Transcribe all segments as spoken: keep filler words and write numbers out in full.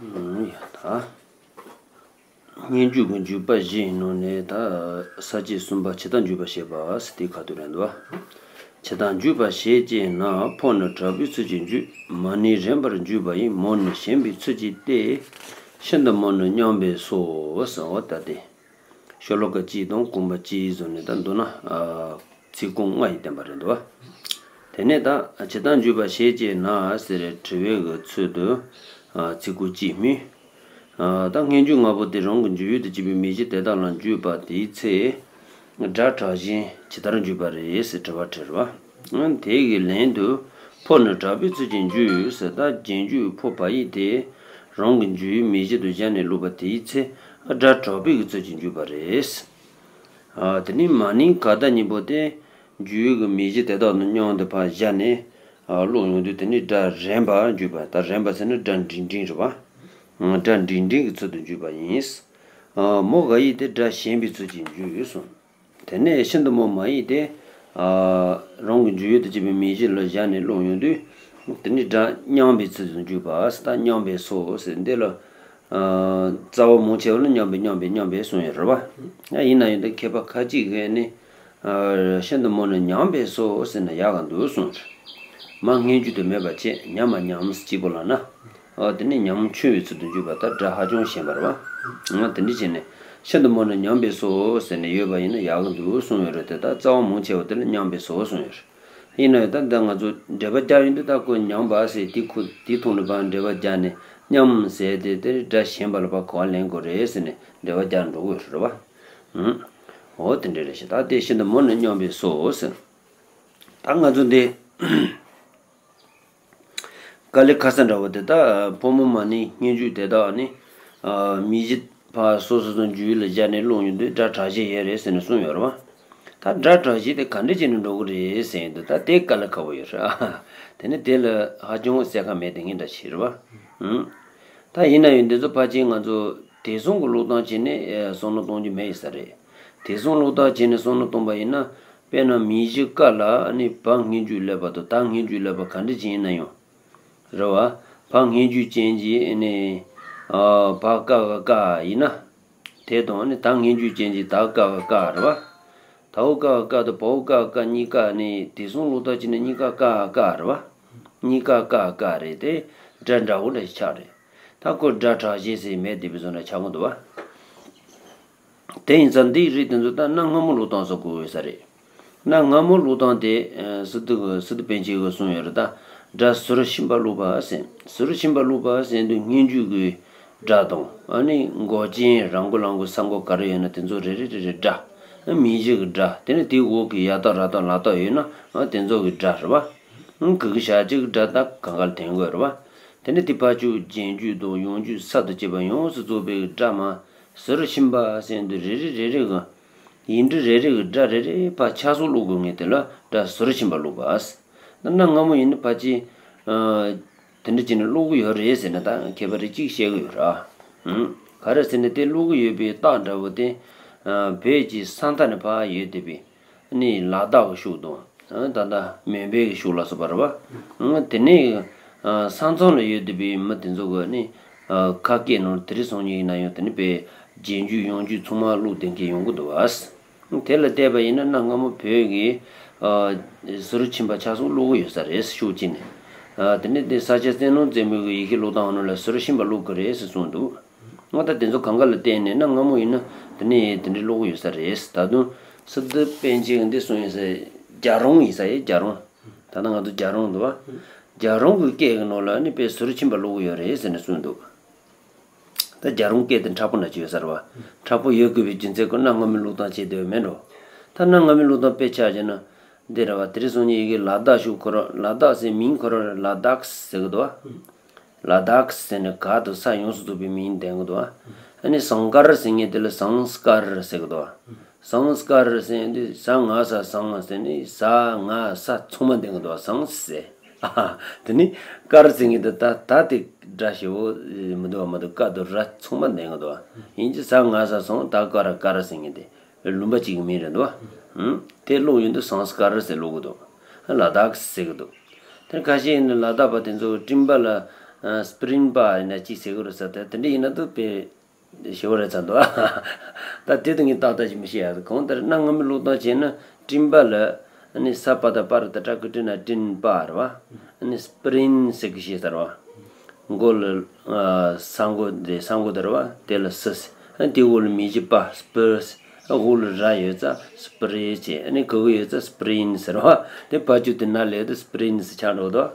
ཡ་ད། སྙན་བརྒྱུད་ཀྱི་འཇུག་པ་བཞི་ཡི་ནང་ནས་ད་ས་བཅད་གསུམ་པ་ཇི་ལྟར་འཇུག་པ་ཞེས་པ་ཟེར་དེའི་ཁ་ཐུག་རེད་འདུག། ཇི་ལྟར་འཇུག་པ་ཞེས་བྱས་ན། ཕོ་ནི་དྲག་པོའི་ཚུལ་གྱིས་འཇུག། མ་ནི་རན་པར་འཇུག་པ་ཡིན། མོ་ནི་ཞན་པའི་ཚུལ་གྱིས་ཏེ། ཤིན་ཏུ་མོ་ནི་མཉམ་པས་སོ་ཟེར་བ་ལྟ་སྟེ། ཤོ་ལོ་ཀ་གཅིག་དང་རྐང་པ་གཅིག་བཟོས་ནས་ད་མདོར་ན་ཨ་ཚིག་རྐང་ལྔ་ཡིས་བསྟན་པ་རེད་འདུག་བ། དེ་ནས་ད་ཇི་ལྟར་འཇུག་པ་ཞེས་བྱས་ན་ཟེར་དྲི་བའི་གི་ཚུལ་དུ་ཨ་ཚིག་རྐང་གཅིག་སྨོས། ཨ་ད་སྙན་བརྒྱུད་ལྔ་པོ་དེ་རང་གི་འཇུག་ཡུལ་དུ་བྱེད་པའི་མིང་གཞི་དེ་དག་ལ་འཇུག་པ་དེའི་ཚེ། སྒྲ་དྲག་ཞན་ཇི་ལྟར་འཇུག་པ་རེད་ཟེར་དྲི་བ་དྲིས་པ། དེ་གི་ལན་དུ། ཕོ་ནི་དྲག་པོའི་ཚུལ་གྱིས་འཇུག་ཟེར། ད་རྗེས་འཇུག་ཕོ་བ་ཡིག་དེ་རང་གི་འཇུག་ཡུལ་མིང་གཞི་དུ་བཞག་ནས་བླུགས་པ་དེའི་ཚེ། སྒྲ་དྲག་པོའི་གི་ཚུལ་གྱིས་འཇུག་པ་རེད། ཨ་དེ་ནས་མ་ནིང་ག་ད་གཉིས་པོ་དེ་འཇུག་ཡུལ་གྱི་མིང་གཞི་དེ་དག་ནི་མཉམ་དུ་ཕར་བཞག་ནས་ཨ་བླུགས་ཡོང་དུས། དེ་ནས་སྒྲ་རན་པར་འཇུག་པ། ད་རན་པ་ཟེར་ན་སྒྲ་འབྲིང་འབྲིང་རེད་པ། སྒྲ་འབྲིང་འབྲིང་གི་ཚུལ་དུ་འཇུག་པ་ཡིན། ཨ་མོ་ག་ཡིག་དེ་སྒྲ་ཞན་པའི་ཚུལ་གྱིས་འཇུག་ཡོད་གསུངས། དེ་ནས་ཤིན་ཏུ་མོ་མ་ཡིག་དེ་ཨ་རང་གི་འཇུག་ཡུལ་དུ་བྱེད་པའི་མིང་གཞི་ལ་བཞག་ནས་བླུགས་ཡོང་དུས། དེ་ནི་སྒྲ་མཉམ་པའི་ཚུལ་དུ་འཇུག་པ་ཟེར། ད་མཉམ་པས་སོ་ཟེར། འདི་ལ་ཨ་རྩ་བ་མང་ཆེ་བ་ལ་མཉམ་པས་མཉམ་པས་མཉམ་པས་གསུངས་ཡོད་རེད་པ། ཡང་ཡིན་ན་ཡང་ད་མཁས་པ་ཁ་ཅིག་གིས་ནི་ཨ་ཤིན་ཏུ་མོ་ནི་མཉམ་པས་སོ་ཟེར་ན་ཡག་ག་འདུག་གསུངས་རེད། མ་སྔོན་འཇུག་ཏུ་མེད་པ་བྱས། མཉམ་མ་མཉམ་གཅིག་པོ་ལབ་ན། ཨ་དེ་ནི་ཉམས་ཆུང་བའི་ཚུལ་དུ་འཇུག་པ་ལྟར་སྒྲ་ཧ་ཅང་ཞན་པ་རེད་པ། ང་དེ་འདྲ་བྱས་ནས་ཤིན་ཏུ་མོ་ནི་མཉམ་པས་སོ་ཟེར་ནས་ཡོད་པ་ཡིན་ན་ཡག་གི་འདུག་གསུངས་ཡོད་རེད་དེ། ད་རྩ་བ་མང་ཆེ་བ་དེ་ལ་མཉམ་པས་སོ་གསུངས་ཡོད་རེད། ཡིན་ན་ཡང་ད་ད་ང་ཚོ་འགྲེལ་པ་རྒྱག་ཡོང་དུས། ད་ཁོ་མཉམ་པ་ཟེར་དེ་ཁོ་དེའི་ཐོག་ནས་ཕར་འགྲེལ་པ་རྒྱག་ནས་མཉམ་ཟེར་དེ་དེ་སྒྲ་ཞན་པ་ལ་ཕར་གོ་བ་ལེན་དགོས་རེད་ཟེར་ནས་འགྲེལ་པ་རྒྱག་འགྲོ་གི་ཡོད་རེད་པ། ཨུམ། འོ་དེ་འདྲ་རེད་ཤག། ད་དེ་ཤིན་ཏུ་མོ་ནི་མཉམ་པས་སོ་ཟེར། ད་ང་ཚོ་འདི། དཀའ་ལས་ཁག་ས་འདྲ་བོ་དེ། ད་ཕོ་མོ་མ་ནིང་སྙན་བརྒྱུད་དེ་དག་ནི། ཨ་མིང་གཞི་ཕར་སོ་སོ་སོ་འཇུག་ཡུལ་ལ་བཞག་ནས་བླུགས་ཡོང་དུས་སྒྲ་དྲག་ཞན་ཡོད་རེད་ཟེར་ནས་གསུངས་ཡོད་རེད་པ། ད་སྒྲ་དྲག་ཞན་དེ་ག་འདྲ་བྱས་ནས་འགྲོ་གི་རེད་ཟེར་ཡོང་དུས། ད་དེ་དཀའ་ལས་ཁག་པོ་ཡོད་རེད་ཨ། དེ་ནི་དེ་ལ་ཧ་ཅང་གསལ་ཁ་མེད་དེ་ངས་འདྲ་བྱས་རེད་པ། ཨུམ། ད་ཡིན་ན་ཡང་འདི་ཚོ་ཕལ་ཆེར་ང་ཚོ་དེང་སང་གི་ཀློག་སྟངས་བྱས་ནས་ཨེ་བསམ་བློ་གཏོང་རྒྱུ་མེད་ཡོད་ས་རེད། དེང་སང་ཀློག་སྟངས་བྱས་ནས་བསམ་བློ་གཏོང་པ་ཡིན་ན། དཔེར་ན་མིང་གཞི་ཀ་ལ་ནི་བ་སྔོན་འཇུག་སླེབས་པ་དང་ད་སྔོན་འཇུག་སླེབས་པ་ག་འདྲ་ཅིག་ཡིན་ན་ཡང་། རེད་པ། བ་སྔོན་འཇུག་ཅན་གྱི་ནི་ཨ་བ་ཀ་ག་ཀ་ཡིན་ན། དེ་དང་ནི་ད་སྔོན་འཇུག་ཅན་གྱི་ད་ཀ་ག་ཀ་རེད་པ། ད་འོ་ཀ་ག་ཀ་དང་བ་འོ་ཀ་ག་ཀ་གཉིས་ཀ་ནི་དེང་སང་ཀློག་སྟངས་བྱས་ན་གཉིས་ཀ་ཀ་ཀ་རེད་པ། གཉིས་ཀ་ཀ་ཀ་རེད་དེ། སྒྲ་འདྲ་བོ་འདྲ་ཞིག་ཆགས་རེད། ད་ཁོ་སྒྲ་དྲག་ཞན་ཟེར་མེད་དེ་བས་བཟོ་འདྲ་ཆགས་ཀྱི་འདུག་པ། དེ་ཡིན་ཙང་འདིའི་རིགས་དེ་ཚོ་ད་གནའ་སྔ་མོ་ཀློག་སྟངས་སུ་གོ་དགོས་ས་རེད། གནའ་སྔ་མོ་ཀློག་སྟངས་དེ་ཨ་སི་ཏུ་གི་སི་ཏུ་པཎ་ཆེན་གྱིས་གསུངས་ཡོད་རེད། ད་སྒྲ་ཟུར་ཕྱིན་པ་བླུགས་པ་ཟེར། ཟུར་ཕྱིན་པ་བླུགས་པ་ཟེར་དུས་སྔོན་འཇུག་གི་སྒྲ་དང་། ཨ་ནི་མགོ་ཅན་ར་མགོ་ལ་མགོ་ས་མགོ་ག་རེ་ཡོད་ན་དེ་ཚོ་རེ་རེ་རེ་རེ་སྒྲ། ཨ་མིང་གཞི་གི་སྒྲ། དེ་ནས་དེའི་འོག་གི་ཡ་བཏགས་ར་བཏགས་ལ་བཏགས་ཡོད་ན་ཨ་དེ་ཚོ་གི་སྒྲ་རེད་པ། ཨ་གི་གུ་ཞབས་ཀྱུ་གི་སྒྲ་ད་གང་ག་ལ་འཐེན་དགོས་རེད་པ། དེ་ནས་དེ་ཕར་ཕྱོགས་རྗེས་འཇུག་དང་ཡང་འཇུག་གསར་དུ་སྐྱེས་པ་ཡོངས་སུ་རྫོགས་པའི་སྒྲ་མ་ཟུར་ཕྱིན་པ་ཟེར་དུས་རེ་རེ་རེ་རེ་གི་ཡིག་འབྲུ་རེ་རེ་གི་སྒྲ་རེ་རེ་ཕར་ཆ་ཚང་ཀློག་དགོས་ངེས་དེ་ལ་སྒྲ་ཟུར་ཕྱིན་པ་ཀློག་པ། ད་གནའ་སྔ་མོ་ཡིན་ན་ཕལ་ཆེར་ཨ་དེ་འདྲ་བྱས་ནས་ཀློག་གི་ཡོད་རེད་ཟེར་ན་ད་མཁས་པ་རེ་གཅིག་བཤད་གི་ཡོད་རེད་ཨ། ཨང་། ག་རེ་ཟེར་ན་དེ་ཀློག་གི་ཡོད་པའི་རྟགས་འདྲ་བོ་དེ་ཨ་བོད་ཀྱི་ས་མཐའ་ནས་ཕར་ཡོད་བསྡད་པའི་ནི་ལ་དྭགས་ཀྱི་ཕྱོགས་དང་། ཨ་ད་ལྟ་མོན་པའི་གི་ཕྱོགས་ལ་སོགས་པ་རེད་པ། ཨ་དེ་ནས་ཨ་ས་མཚམས་ལ་ཡོད་བསྡད་པའི་མི་དེ་ཚོ་གི་ནི་ཨ་ཁ་སྐད་ནང་དེ་རིང་སང་ཉིན་ཡིན་ན་ཡང་དེ་ནི་དཔེ་རྗེས་འཇུག་ཡང་འཇུག་ཚང་མ་ཀློག་བསྡད་མཁན་ཡོང་གི་འདུག་པ། དེ་ལ་བལྟས་པ་ཡིན་ན་གནའ་སྔ་མོ་བོད་ཀྱི་ཨ་ཟུར་ཕྱིན་པ་ཆ་ཚང་ཀློག་གི་ཡོད་ས་རེད་ཕྱོགས་གཅིག་ནས། ཨ་དེ་ནས་དེ་ས་སྐྱ་བསོད་ནམས་རྩེ་མོ་གི་ཡི་གེ་ཀློག་སྟངས་ནང་ལ་ཟུར་ཕྱིན་པ་ཀློག་གི་རེད་ཟེར་གསུངས་འདུག། ང་ད་དེ་ཚོ་གང་ག་ལ་བརྟེན་ནས་གནའ་སྔ་མོ་ཡིན་ན་དེ་ནས་དེ་འདྲའི་ཀློག་གི་ཡོད་ས་རེད། ད་དུང་སི་ཏུ་པཎ་ཆེན་གྱིས་འདི་གསུངས་ཡོད་ས། རྒྱ་རོང་ཡིན་ས་ཡོད་རྒྱ་རོང་། ད་ལྟ་ང་ཚོ་རྒྱ་རོང་འདུག་པ། རྒྱ་རོང་གི་སྐད་ཀྱི་ནང་ལ་ནི་དཔེ་ཟུར་ཕྱིན་པ་ཀློག་གི་ཡོད་རེད་ཟེར་ནས་གསུངས་འདུག། ད་རྒྱ་རོང་སྐད་དེ་མཁྲེགས་པོ་འདྲ་ཅིག་ཡོད་ས་རེད་པ། མཁྲེགས་པོ་ཡོད་དགོས་པའི་རྒྱུ་མཚན་ཁོ་གནའ་སྔ་མོའི་ཀློག་སྟངས་བྱས་བསྡད་པ་མིན་འགྲོ། ད་གནའ་སྔ་མོའི་ཀློག་སྟངས་དཔེ་ཆ་བྱས་ན་འདི་རེད་པ། དེ་རིང་སང་ཉིན་ཡི་གེ་ལ་དྭགས་ཤོག་ཁོ་རང་ལ་དྭགས་ཟེར་མིང་ཁོ་རང་རེད། ལ་དྭགས་ཟེར་གི་འདུག་པ། ལ་དྭགས་ཟེར་ནས་ག་དང་ས་ཡོངས་སུ་རྫོགས་པའི་མིང་ལྡན་གི་འདུག་པ། ཨ་ནི་ཟངས་དཀར་ཟེར་མཁན་དེ་ལ་ཟངས་དཀར་ཟེར་གི་འདུག་པ། ཟངས་དཀར་ཟེར་དུས་ཟ་ང་ས་ཟངས་ཟེར་ནས་ཟ་ང་ས་ཚང་མ་ལྡན་གི་འདུག་པ། ཟངས་ཟེར། ཨ་དེ་ནི་དཀར་ཟེར་མཁན་དེ་ད་ད་དེ་སྒྲ་ཞེ་པོ་མི་འདུག་པ། མི་འདུག། ཀ་དང་ར་ཚང་མ་ལྡན་གི་འདུག་པ། ཡིན་གྱི་ཟ་ང་ས་ཟངས། ད་ཀ་ར་དཀར་ཟེར་མཁན་དེ། ལུང་པ་གཅིག་གི་མིང་རེད་འདུག་པ། ཨང་། དེ་ཀློག་ཡོང་དུས་ཟངས་དཀར་ཟེར་ཀློག་གི་འདུག། ལ་དྭགས་ཟེར་གི་འདུག། དེ་ཁ་ཤས་ཡིན་ན་ལ་དྭགས་པ་དེ་ཚོ་སྤྲིན་པ་ལ་ སྤྲིན་པ་ཡིན་ན་གཅིག་ཟེར་གི་རེད་ཟེར། ད་དེ་འདྲ་ཡིན་ན་ད་དཔེ་ཞེ་པོ་རེད་ཚར་འདུག་ད་དེ་དུ་ངས་ཏག་ཏག་ཅིག་མི་ཤེས་ཡ། གང་ལྟར་གནའ་སྔ་མོའི་ཀློག་སྟངས་བྱས་ན་སྤྲིན་པ་ལ་ཨ་ནི་ས་པ་ད་པ་ར་ད་ཏྲ་ཀི་ཏྲི་ན་སྤྲིན་པ་རེད་བ། ཨ་ནི་སྤྲིན་ཟེར་གི་ཤེས་ཚར་བ། མགོ་ལ་ས་མགོ་དེ་ས་མགོ་དེ་རེད་བ། དེ་ལ་སི་ཟེར། ཨ་ནི་དེའི་འོག་ལ་མི་གཞི་པ་སྤི་ཟེར། ཨ་འོག་ལ་ར་ཡོད་ཙང་སྤི་རེད་ཅེས། ཨ་ནི་ག་གི་ཡོད་ཙང་སྤྲིན་ཟེར་བ། དེ་ཕར་ཚུར་དེ་ན་ལས་དེ་སྤྲིན་ཟེར་ཆགས་འགྲོ་འདུག་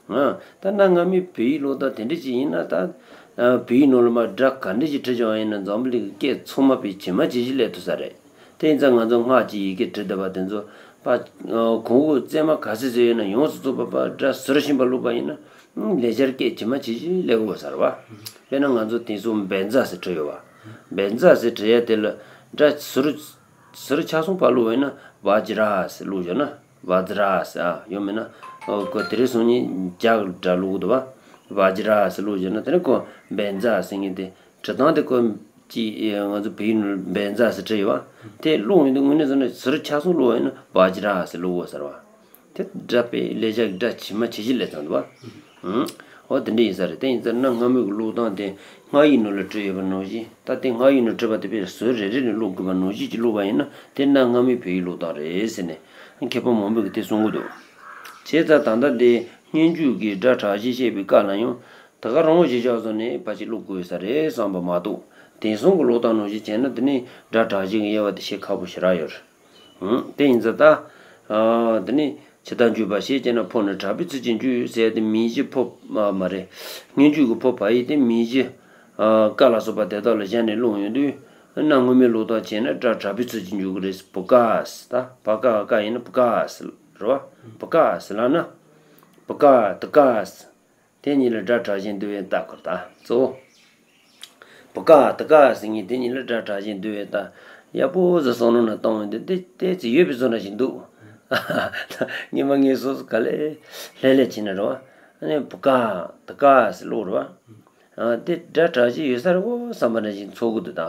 ཨ། ད་གནའ་སྔ་མོའི་བོད་ཡིག་ཀློག་སྟངས་དེ་འདྲ་ཅིག་ཡིན་ན་ད། ཨ། བོད་ཡིག་ནང་ལ་མར་སྒྲ་ག་འདྲ་ཅིག་བྲིས་བྱུང་བ་ཡིན་ན་འཛམ་བུ་གླིང་གི་སྐད་ཚང་མ་དཔེ་ཇི་མ་ཇི་བཞིན་སླེབས་ཐུབ་ས་རེད། དེ་ཡིན་ཙང་ང་ཚོ་སྔགས་ཀྱི་ཡི་གེ་བྲིས་བསྡད་པ་དེ་ཚོ་པ། ཨ། གོང་འོག་བརྩེགས་མ་ག་ཚོད་ཚོད་ཡོད་ན་ཡོངས་སུ་རྫོགས་པ་པ་སྒྲ་ཟུར་བཞིན་པ་བླུགས་པ་ཡིན་ན། ཨ། ལེགས་སྦྱར་སྐད་ཇི་མ་ཇི་བཞིན་སླེབས་ཀྱི་ཡོད་ས་རེད་བ། དཔེར་ན་ང་ཚོ་དེང་སང་བཛྲ་ཟེར་བྲིས་ཡོད་བ། བཛྲ་ཟེར་བྲིས་ཡ་དེ་ལ་སྒྲ་ཟུར་ཟུར་ཆ་ཚང་ཕར་བླུགས་པ་ཡིན་ན་བཛྲ་ཟེར་བླུགས་བཞག་ན། བཛྲ་ཟེར། ཨ། ཡང་མིན་ན། ཨོ། ཁོ་དེ་རིང་སང་ཉིན་རྒྱ་གི་སྒྲ་བླུགས་འདུག་བ། བཛྲ་ཟེར་བླུགས་བྱས་ན་དེ་ནི་ཁོ་བཛྲ་ཟེར་མཁན་དེ་བྲི་སྟངས་དེ་ཁོ་ཅི་ང་ཚོ་བོད་ཡིག་ནང་བཛྲ་ཟེར་བྲིས་ཡོད་བ། དེ་བླུགས་ཡོང་དུས་དངོས་གནས་བཟོ་ན་ཟུར་ཆ་ཚང་བླུགས་ཡོད་ན་བཛྲ་ཟེར་བླུགས་ཡོད་ས་རེད་བ། དེ་སྒྲ་དཔེ་ལེགས་སྦྱར་གྱི་སྒྲ་ཇི་མ་ཇི་བཞིན་སླེབས་ཙང་འདུག་བ། ཨོ་དེ་འདྲ་ཡིན་ས་རེད། དེ་ཡིན་ཙང་གནའ་སྔ་མོའི་གི་ཀློག་སྟངས་དེ་སྔགས་ཡིག་ནང་ལ་བྲིས་ཡོད་པ་ནང་བཞིན། ད་དེ་སྔགས་ཡིག་ནང་བྲིས་པ་དེ་དཔེ་ཟུར་རེ་རེ་ནས་ཀློག་དགོས་པ་ནང་བཞིན་གྱིས་ཀློག་པ་ཡིན་ན་དེ་གནའ་སྔ་མོའི་བོད་ཡིག་ཀློག་སྟངས་རེད་ཟེར་ནས་མཁས་པ་མང་པོས་གི་དེ་གསུང་གི་འདུག་བྱས་ཙང་ད་ལྟ་འདི་སྙན་བརྒྱུད་ཀྱི་སྒྲ་དྲག་ཞན་བཤད་པའི་སྐབས་ལ་ཡང་ད་ག་རང་གཞི་བཞག་བཟོ་ནས་ཕལ་ཆེར་ཀློག་དགོས་ས་རེད་བསམ་པ་མ་གཏོགས། དེང་སང་གི་ཀློག་སྟངས་ནང་བཞིན་བྱས་ན་དེ་ནི་སྒྲ་དྲག་ཞན་གྱི་དབྱེ་བ་དེ་ཤེས་ཁག་པོ་ཞེ་དྲག་ཡོད་རེད། ཨང་། དེ་ཡིན་ཙང་ད། ཨ། དེ་ནི་ཇི་ལྟར་འཇུག་པ་ཞེས་བྱས་ན་ཕོ་ནི་དྲག་པོའི་ཚུལ་གྱིས་འཇུག་ཟེར་ཏེ་མིང་གཞི་ཕོ། ཨ། མ་རེད། སྙན་བརྒྱུད་ཀྱི་ཕོ་བ་ཡིག་དེ་མིང་གཞི། ཨ། ཀ་ལ་སོགས་པ་དེ་དག་ལ་བཞག་ནས་ཀློག་ཡོང་དུས། གནའ་སྔོན་མའི་ཀློག་སྟངས་བྱས་ན་སྒྲ་དྲག་པོའི་ཚུལ་གྱིས་འཇུག་གི་རེད། བུ་ཀ་ཟེར། ད་བ་ཀ་ཀ་ཡིན་ན་བུ་ཀ་ཟེར་རེད་བ། བུ་ཀ་ཟེར་ལབ་ན། བུ་ཀ་ད་ཀ་ཟེར། དེ་གཉིས་ལ་སྒྲ་དྲག་ཞན་འདུ་བའི་རྟགས་ཁོ་ད་གཙོ་བོ། བུ་ཀ་ད་ཀ་ཟེར་མཁན་དེ་གཉིས་ལ་སྒྲ་དྲག་ཞན་འདུ་བའི་རྟགས། ཡག་པོ་ཟེར་བསམ་བློ་ནང་བཏང་བ་འདི་ཏོག་ཙམ་ཡོད་པའི་བཟོ་འདྲ་ཞིག་འདུག་ངས་མ་ངས་སོ་སོ་ག་ལེ་ལྷད་ལྷད་བྱས་ན་རེད་བ། ཨ་ནི་བུ་ཀ་ད་ཀ་ཟེར་ཀློག་རེད་བ། ཨ། དེ་སྒྲ་དྲག་ཞན་ཡོད་ས་རེད་འོ་བསམ་པ་འདྲ་ཞིག་ཚོར་གི་འདུག་ད།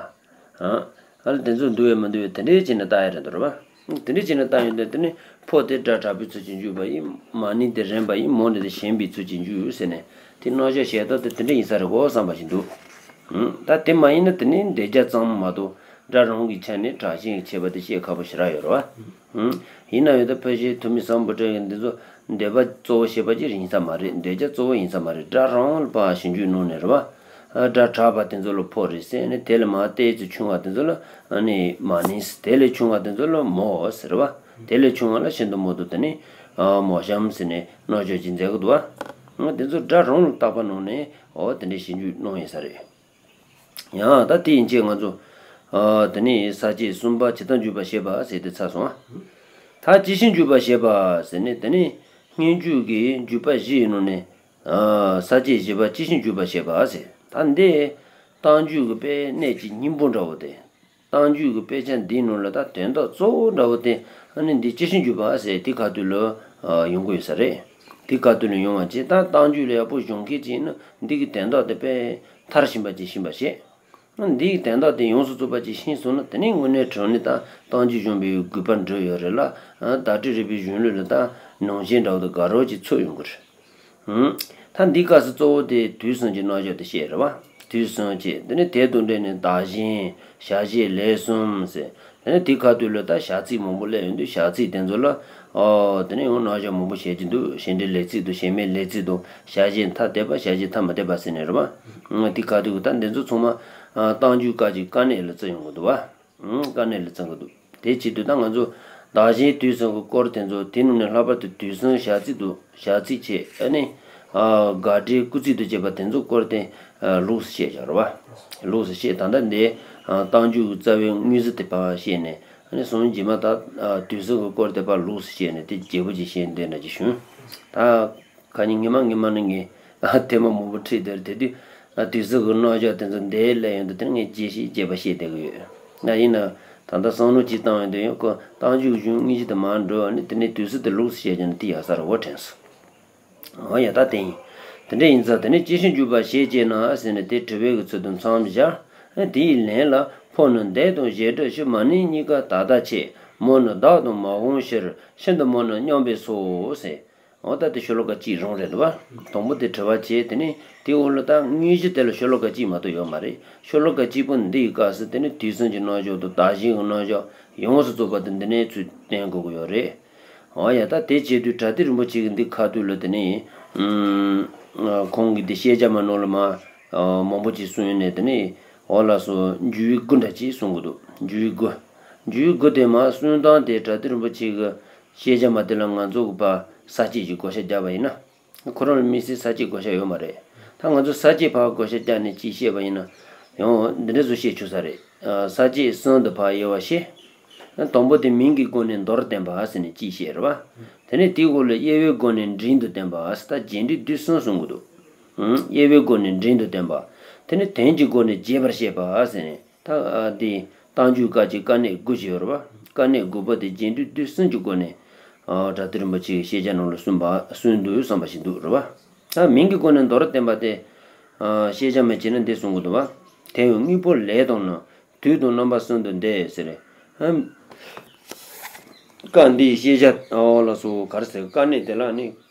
ཨ། ཨ་ལ་དེ་ཚོ་འདུ་བས་མི་འདུ་བས་དེ་འདྲའི་བྱས་ནས་བཏགས་ཡ་རེད་འདུག་རེད་བ། དེ་འདྲའི་བྱས་ནས་བཏགས་ཡོད་དེ་དེ་ནི་ཕོ་དེ་སྒྲ་དྲག་པོའི་ཚུལ་གྱིས་འཇུག་པ་ཡིན། མ་ནིང་དེ་རན་པ་ཡིན། མོ་ནི་དེ་ཞན་པའི་ཚུལ་གྱིས་འཇུག་ཟེར་ནས་དེ་རྣམ་གཞག་བྱས་སྟངས་དེ་དེ་འདྲ་ཡིན་ས་རེད་འོ་བསམ་པ་ཞིག་འདུག་ཨང་། ད་དེ་མ་ཡིན་ན་དེ་ནི་འདོད་རྒྱལ་གཙང་མ་མ་གཏོགས་སྒྲ་རང་གི་ཆ་ནས་དྲག་ཞན་གྱི་ཁྱད་པར་དེ་བཤད་ཁག་པོ་ཞེ་དྲག་ཡོད་རེད་བ། ཨང་། ཡིན་ན་ཡང་ད་ཕལ་ཆེར་ཐུ་མི་སམ་བྷོ་ཊ་ཡང་འདི་ཚོ་འདོད་པ་གཙོ་བོ་བྱེད་པ་ཅིག་ཡིན་ས་མ་རེད། འདོད་རྒྱལ་གཙོ་བོ་ཡིན་ས་མ་རེད། སྒྲ་རང་ལ་ཕར་ཞིབ་འཇུག་གནང་ནས་རེད་བ། ཨ། སྒྲ་དྲག་པ་དེ་ཚོ་ལ་ཕོ་རེད་ཟེར་ནས་དེ་ལ་མར་ཏོག་ཙམ་ཆུང་བ་དེ་ཚོ་ལ་ཨ་ནི་མ་ནིང་ཟེར། དེ་ལས་ཆུང་བ་དེ་ཚོ་ལ་མོ་ཟེར་བ། དེ་ལས་ཆུང་བ་ལ་ཤིན་ཏུ་མོ་དུ་དེ་ནི་ཨ་མོ་གཤམ་ཟེར་ནས་རྣམ་འཇོག་ཅིག་མཛད་ཀྱི་འདུག་བ། ཨ། དེ་ཚོ་སྒྲ་རང་ལ་བརྟག་པ་གནང་ནས་འོ་དེ་འདྲའི་ཞིབ་འཇུག་གནང་ཡིན་ས་རེད། ཡང་ད་དེ་ཡིན་ཕྱིར་ང་ཚོ། ཨ། དེ་ནས་ས་བཅད་གསུམ་པ་ཇི་ལྟར་འཇུག་པ་ཞེས་པ་ཟེར་དེ་ཚར་སོང་ཨ། ད་ཇི་ཞིག་འཇུག་པ་ཞེས་པ་ཟེར་ནས་དེ་ནི་སྙན་བརྒྱུད་ཀྱི་འཇུག་པ་བཞི་ཡི་ནང་ནས། ཨ། ས་བཅད་བཞི་པ་ཇི་ཞིག་འཇུག་པ་ཞེས་པ་ཟེར། ད་འདི་རྟགས་འཇུག་གི་དཔེ་གནད་ཀྱི་སྙིང་པོ་འདྲ་བོ་དེ། རྟགས་འཇུག་གི་དཔེ་ཆ་འདིའི་ནང་ལ་ད་དོན་དག་གཙོ་བོ་འདྲ་བོ་དེ་ཨ་ནི་འདི་ཇི་ཞིག་འཇུག་པ་ཟེར་དེ་ཁ་ཐུག་ལ་ཡོང་གི་ཡོད་ས་རེད། དེ་ཁ་ཐུག་ལ་ཡོང་བ་བྱས་ད་རྟགས་འཇུག་ལ་ཡག་པོ་སྦྱོང་མཁན་ཅིག་ཡིན་ན་འདི་གི་དོན་དག་དེ་དཔེ་མཐར་ཕྱིན་པ་ཅིག་ཤེས་པ་བྱེད། འདིའི་དོན་དག་དེ་ཡོངས་སུ་རྫོགས་པ་ཅིག་ཤེས་སོང་ན་དེ་ནས་དངོས་གནས་དྲང་གནས་ད་རྟགས་འཇུག་སྦྱོང་བའི་དགོས་པ་འགྲུབ་ཡོད་རེད་ལ། ཨ། བརྡ་སྤྲོད་རིག་པའི་གཞུང་ལུགས་ལ་ད་ནང་བཞིན་འདྲ་བོ་དང་དགའ་རབ་ཅིག་ཚུད་ཡོང་གི་རེད། ཨང་། ད་འདི་སྐབས་སུ་གཙོ་བོ་དེ་དུས་གསུམ་གྱི་རྣལ་འབྱོར་དེ་བཤད་རེད་བ། དུས་གསུམ་བྱས་དེ་ནས་དེ་དང་འབྲེལ་ནས་བདག་གཞན་བྱ་བྱེད་ལས་གསུམ་ཟེར། དེ་ནས་དེ་ཁ་ཐུག་ལ་ད་བྱ་ཚིག་མང་པོ་སླེབས་ཡོང་དུས་བྱ་ཚིག་དེ་ཚོ་ལ། ཨོ། དེ་ནས་ཡང་རྣལ་འབྱོར་མང་པོ་བཤད་ཀྱི་འདུག་བྱེད་འབྲེལ་ལས་ཚིག་དང་བྱེད་མེད་ལས་ཚིག་དང་བྱ་བྱེད་ཐ་དད་པ་བྱ་བྱེད་ཐ་མི་དད་པ་ཟེར་ནས་རེད་བ། ཨང་། དེ་ཁ་ཐུག་གི་ད་འདི་ཚོ་ཚང་མ། ཨ། རྟགས་འཇུག་སྐབས་ཀྱི་དཀའ་གནད་ལ་བརྩི་ཡོང་གི་འདུག་བ། ཨང་། དཀའ་གནད་ལ་བརྩི་གི་འདུག་དེ་བྱེད་དུས་ད་ང་ཚོ་བདག་གཞན་དུས་གསུམ་གྱི་སྐོར་དེ་ཚོ་དེ་ནང་ནས་ལྷག་པར་དུ་དུས་གསུམ་བྱ་ཚིག་དང་བྱ་ཚིག་བྱེད་ཨ་ནི། ཨ། དགག་སྒྲའི་སྐུལ་ཚིག་དང་བཅས་པ་དེ་ཚོའི་སྐོར་དེ། ཨ། ལོགས་སུ་བཤད་བཞག་རེད་བ། ལོགས་སུ་བཤད་ད་ལྟ་འདི། ཨ། རྟགས་འཇུག་གི་རྩ་བའི་དངོས་གཞི་དེ་ཕར་བཤད་ནས་ཨ་ནི་གསུམ་རྗེས་མ་ད། ཨ། དུས་གསུམ་གྱི་སྐོར་དེ་ཕར་ལོགས་སུ་བཤད་ནས་དེ་རྒྱས་པོ་ཅིག་བཤད་འདོད་ན་ཅིག་བྱུང་། ད། ཁ་ཉིན་ཉི་མ་ཉི་མ་ནི་ངས་ཐེངས་མ་མང་པོ་ཁྲིད་དེར་དེ་དུས་དུས་ཚོད་ཀྱི་རྣམ་གཞག་དེ་ཚོ་འདས་སླེབས་ཡོང་དུས་དེ་ནི་ངས་རྒྱས་ཤིག་རྒྱས་པ་བཤད་བསྡད་ཀྱི་ཡོད། ང་ཡིན་ན་ད་ལྟ་བསམ་བློ་ཅིག་བཏང་ཡོང་དུས་ཡང་ཁོ་རྟགས་འཇུག་གཞུང་དངོས་གཞི་དེ་མར་འགྲོ་བ་ནི་དེ་ནས་དུས་ཚོད་དེ་ལོགས་སུ་བཤད་ཀྱང་ནི་དེ་ཡག་ས་རེད་འོ་དྲན་སོང་། འོ་ཡ་ད་དེ་ཡིན། དེ་འདྲ་ཡིན་ཙང་དེ་ནས་ཅི་ཞིག་འཇུག་པ་ཞེས་བྱས་ན་ཟེར་ནས་དེ་དྲི་བའི་གི་ཚུལ་དུ་མཚམས་བཞག་དེའི་ལན་ལ་ཕོ་ནི་འདས་དང་བཞེད་སྒྲ་ཞུ་མ་ནིང་གཉིས་ཀ་ད་ལྟ་ཆེ། མོ་ནི་བདག་དང་མ་འོངས་ཕྱིར། ཤིན་ཏུ་མོ་ནི་མཉམ་པས་སོ་ཟེར། འོ་ད་དེ་ཤོ་ལོ་ཀ་གཅིག་རང་རེད་འདུག་བ། དང་པོ་དེ་དྲི་བ་བྱས། དེ་ནས་དེའི་འོག་ལ་ད་དངོས་གཞི་དེ་ལ་ཤོ་ལོ་ཀ་གཅིག་མ་གཏོགས་ཡོད་མ་རེད། ཤོ་ལོ་ཀ་གཅིག་པོ་འདི་ཡི་སྐབས་སུ་དེ་ནས་དུས་གསུམ་གྱི་རྣམ་གཞག་དང་བདག་གཞན་གྱི་རྣམ་གཞག་ཡོངས་སུ་རྫོགས་པ་དེ་འདི་ནས་ཚུར་བསྟན་དགོས་ཀྱི་ཡོད་རེད། འོ་ཡ། ད་དེ་བྱེད་དུས་བྲ་ཏི་རིན་པོ་ཆེ་གི་འདི་ཁ་ཐུག་ལ་དེ་ནས་ཨུམ། ཁོང་གི་འདི་བཤད་བྱ་མ་ནང་ལ་མ་མང་པོ་ཅིག་གསུངས་ནས། དེ་ནས་འོ་ལགས་སོ། འཇུག་པའི་སྒོ་འདྲ་ཅིག་གསུང་གི་འདུག། འཇུག་པའི་སྒོ། འཇུག་པའི་སྒོ་དེ་མ་གསུང་སྟངས་དེ་བྲ་ཏི་རིན་པོ་ཆེ་གི་བཤད་བྱ་མ་དེ་ལ་ང་ཚོ་གི་ཕར་ས་བཅད་ཀྱི་བགོ་བཤའ་བརྒྱབ་པ་ཡིན་ན། ཁོ་རང་ལ་དམིགས་བསལ་ས་བཅད་བགོ་བཤའ་ཡོད་མ་རེད། ད་ང་ཚོ་ས་བཅད་ཕར་བགོ་བཤའ་བརྒྱབ་ནས་ཅིག་བཤད་པ་ཡིན་ན། ཡང་འདི་འདྲ་བཟོ་བཤད་ཆོག་ས་རེད། ས་བཅད་གསུམ་དུ་ཕར་དབྱེ་བ་བྱས། དང་པོ་དེ་མིང་གི་སྒོ་ནས་མདོར་བསྟན་པ་ཟེར་ནས་ཅིག་བཤད་རེད་བ། དེ་ནས་དེའི་འོག་ལ་དབྱེ་བའི་སྒོ་ནས་འབྲིང་དུ་བསྟན་པ་ཟེར། ད་རྒྱས་འབྲིང་བསྡུས་གསུམ་གསུང་གི་འདུག། དབྱེ་བའི་སྒོ་ནས་འབྲིང་དུ་བསྟན་པ། དེ་ནས་དོན་གྱི་སྒོ་ནས་རྒྱས་པར་བཤད་པ་ཟེར་ནས། ད་འདི་རྟགས་འཇུག་སྐབས་ཀྱི་དཀའ་གནད་དགུ་ཞིག་ཡོད་རེད་བ། དཀའ་གནད་དགུ་པོ་དེ་རྒྱས་འབྲིང་བསྡུས་གསུམ་གྱི་སྒོ་ནས་བྲ་ཏི་རིན་པོ་ཆེ་གི་བཤད་བྱ་ནང་ལ་གསུངས་པ་གསུངས་འདུག་བསམ་པ་ཞིག་འདུག་རེད་བ། ད་མིང་གི་སྒོ་ནས་མདོར་བསྟན་པ་དེ་བཤད་བྱ་མ་བྱས་ན་འདི་གསུང་གི་འདུག་བ། དེ་ཡང་དངོས་པོ་ལས་དང་ནི་དུས་དང་རྣམ་པ་གསུམ་དུ་འདོད་ཟེར། སྐབས་འདིའི་བཤད་བྱ་འོ་ལགས་སོ། ག་རེ་ཟེར། དཀའ་གནད་དེ་ལ་ནི་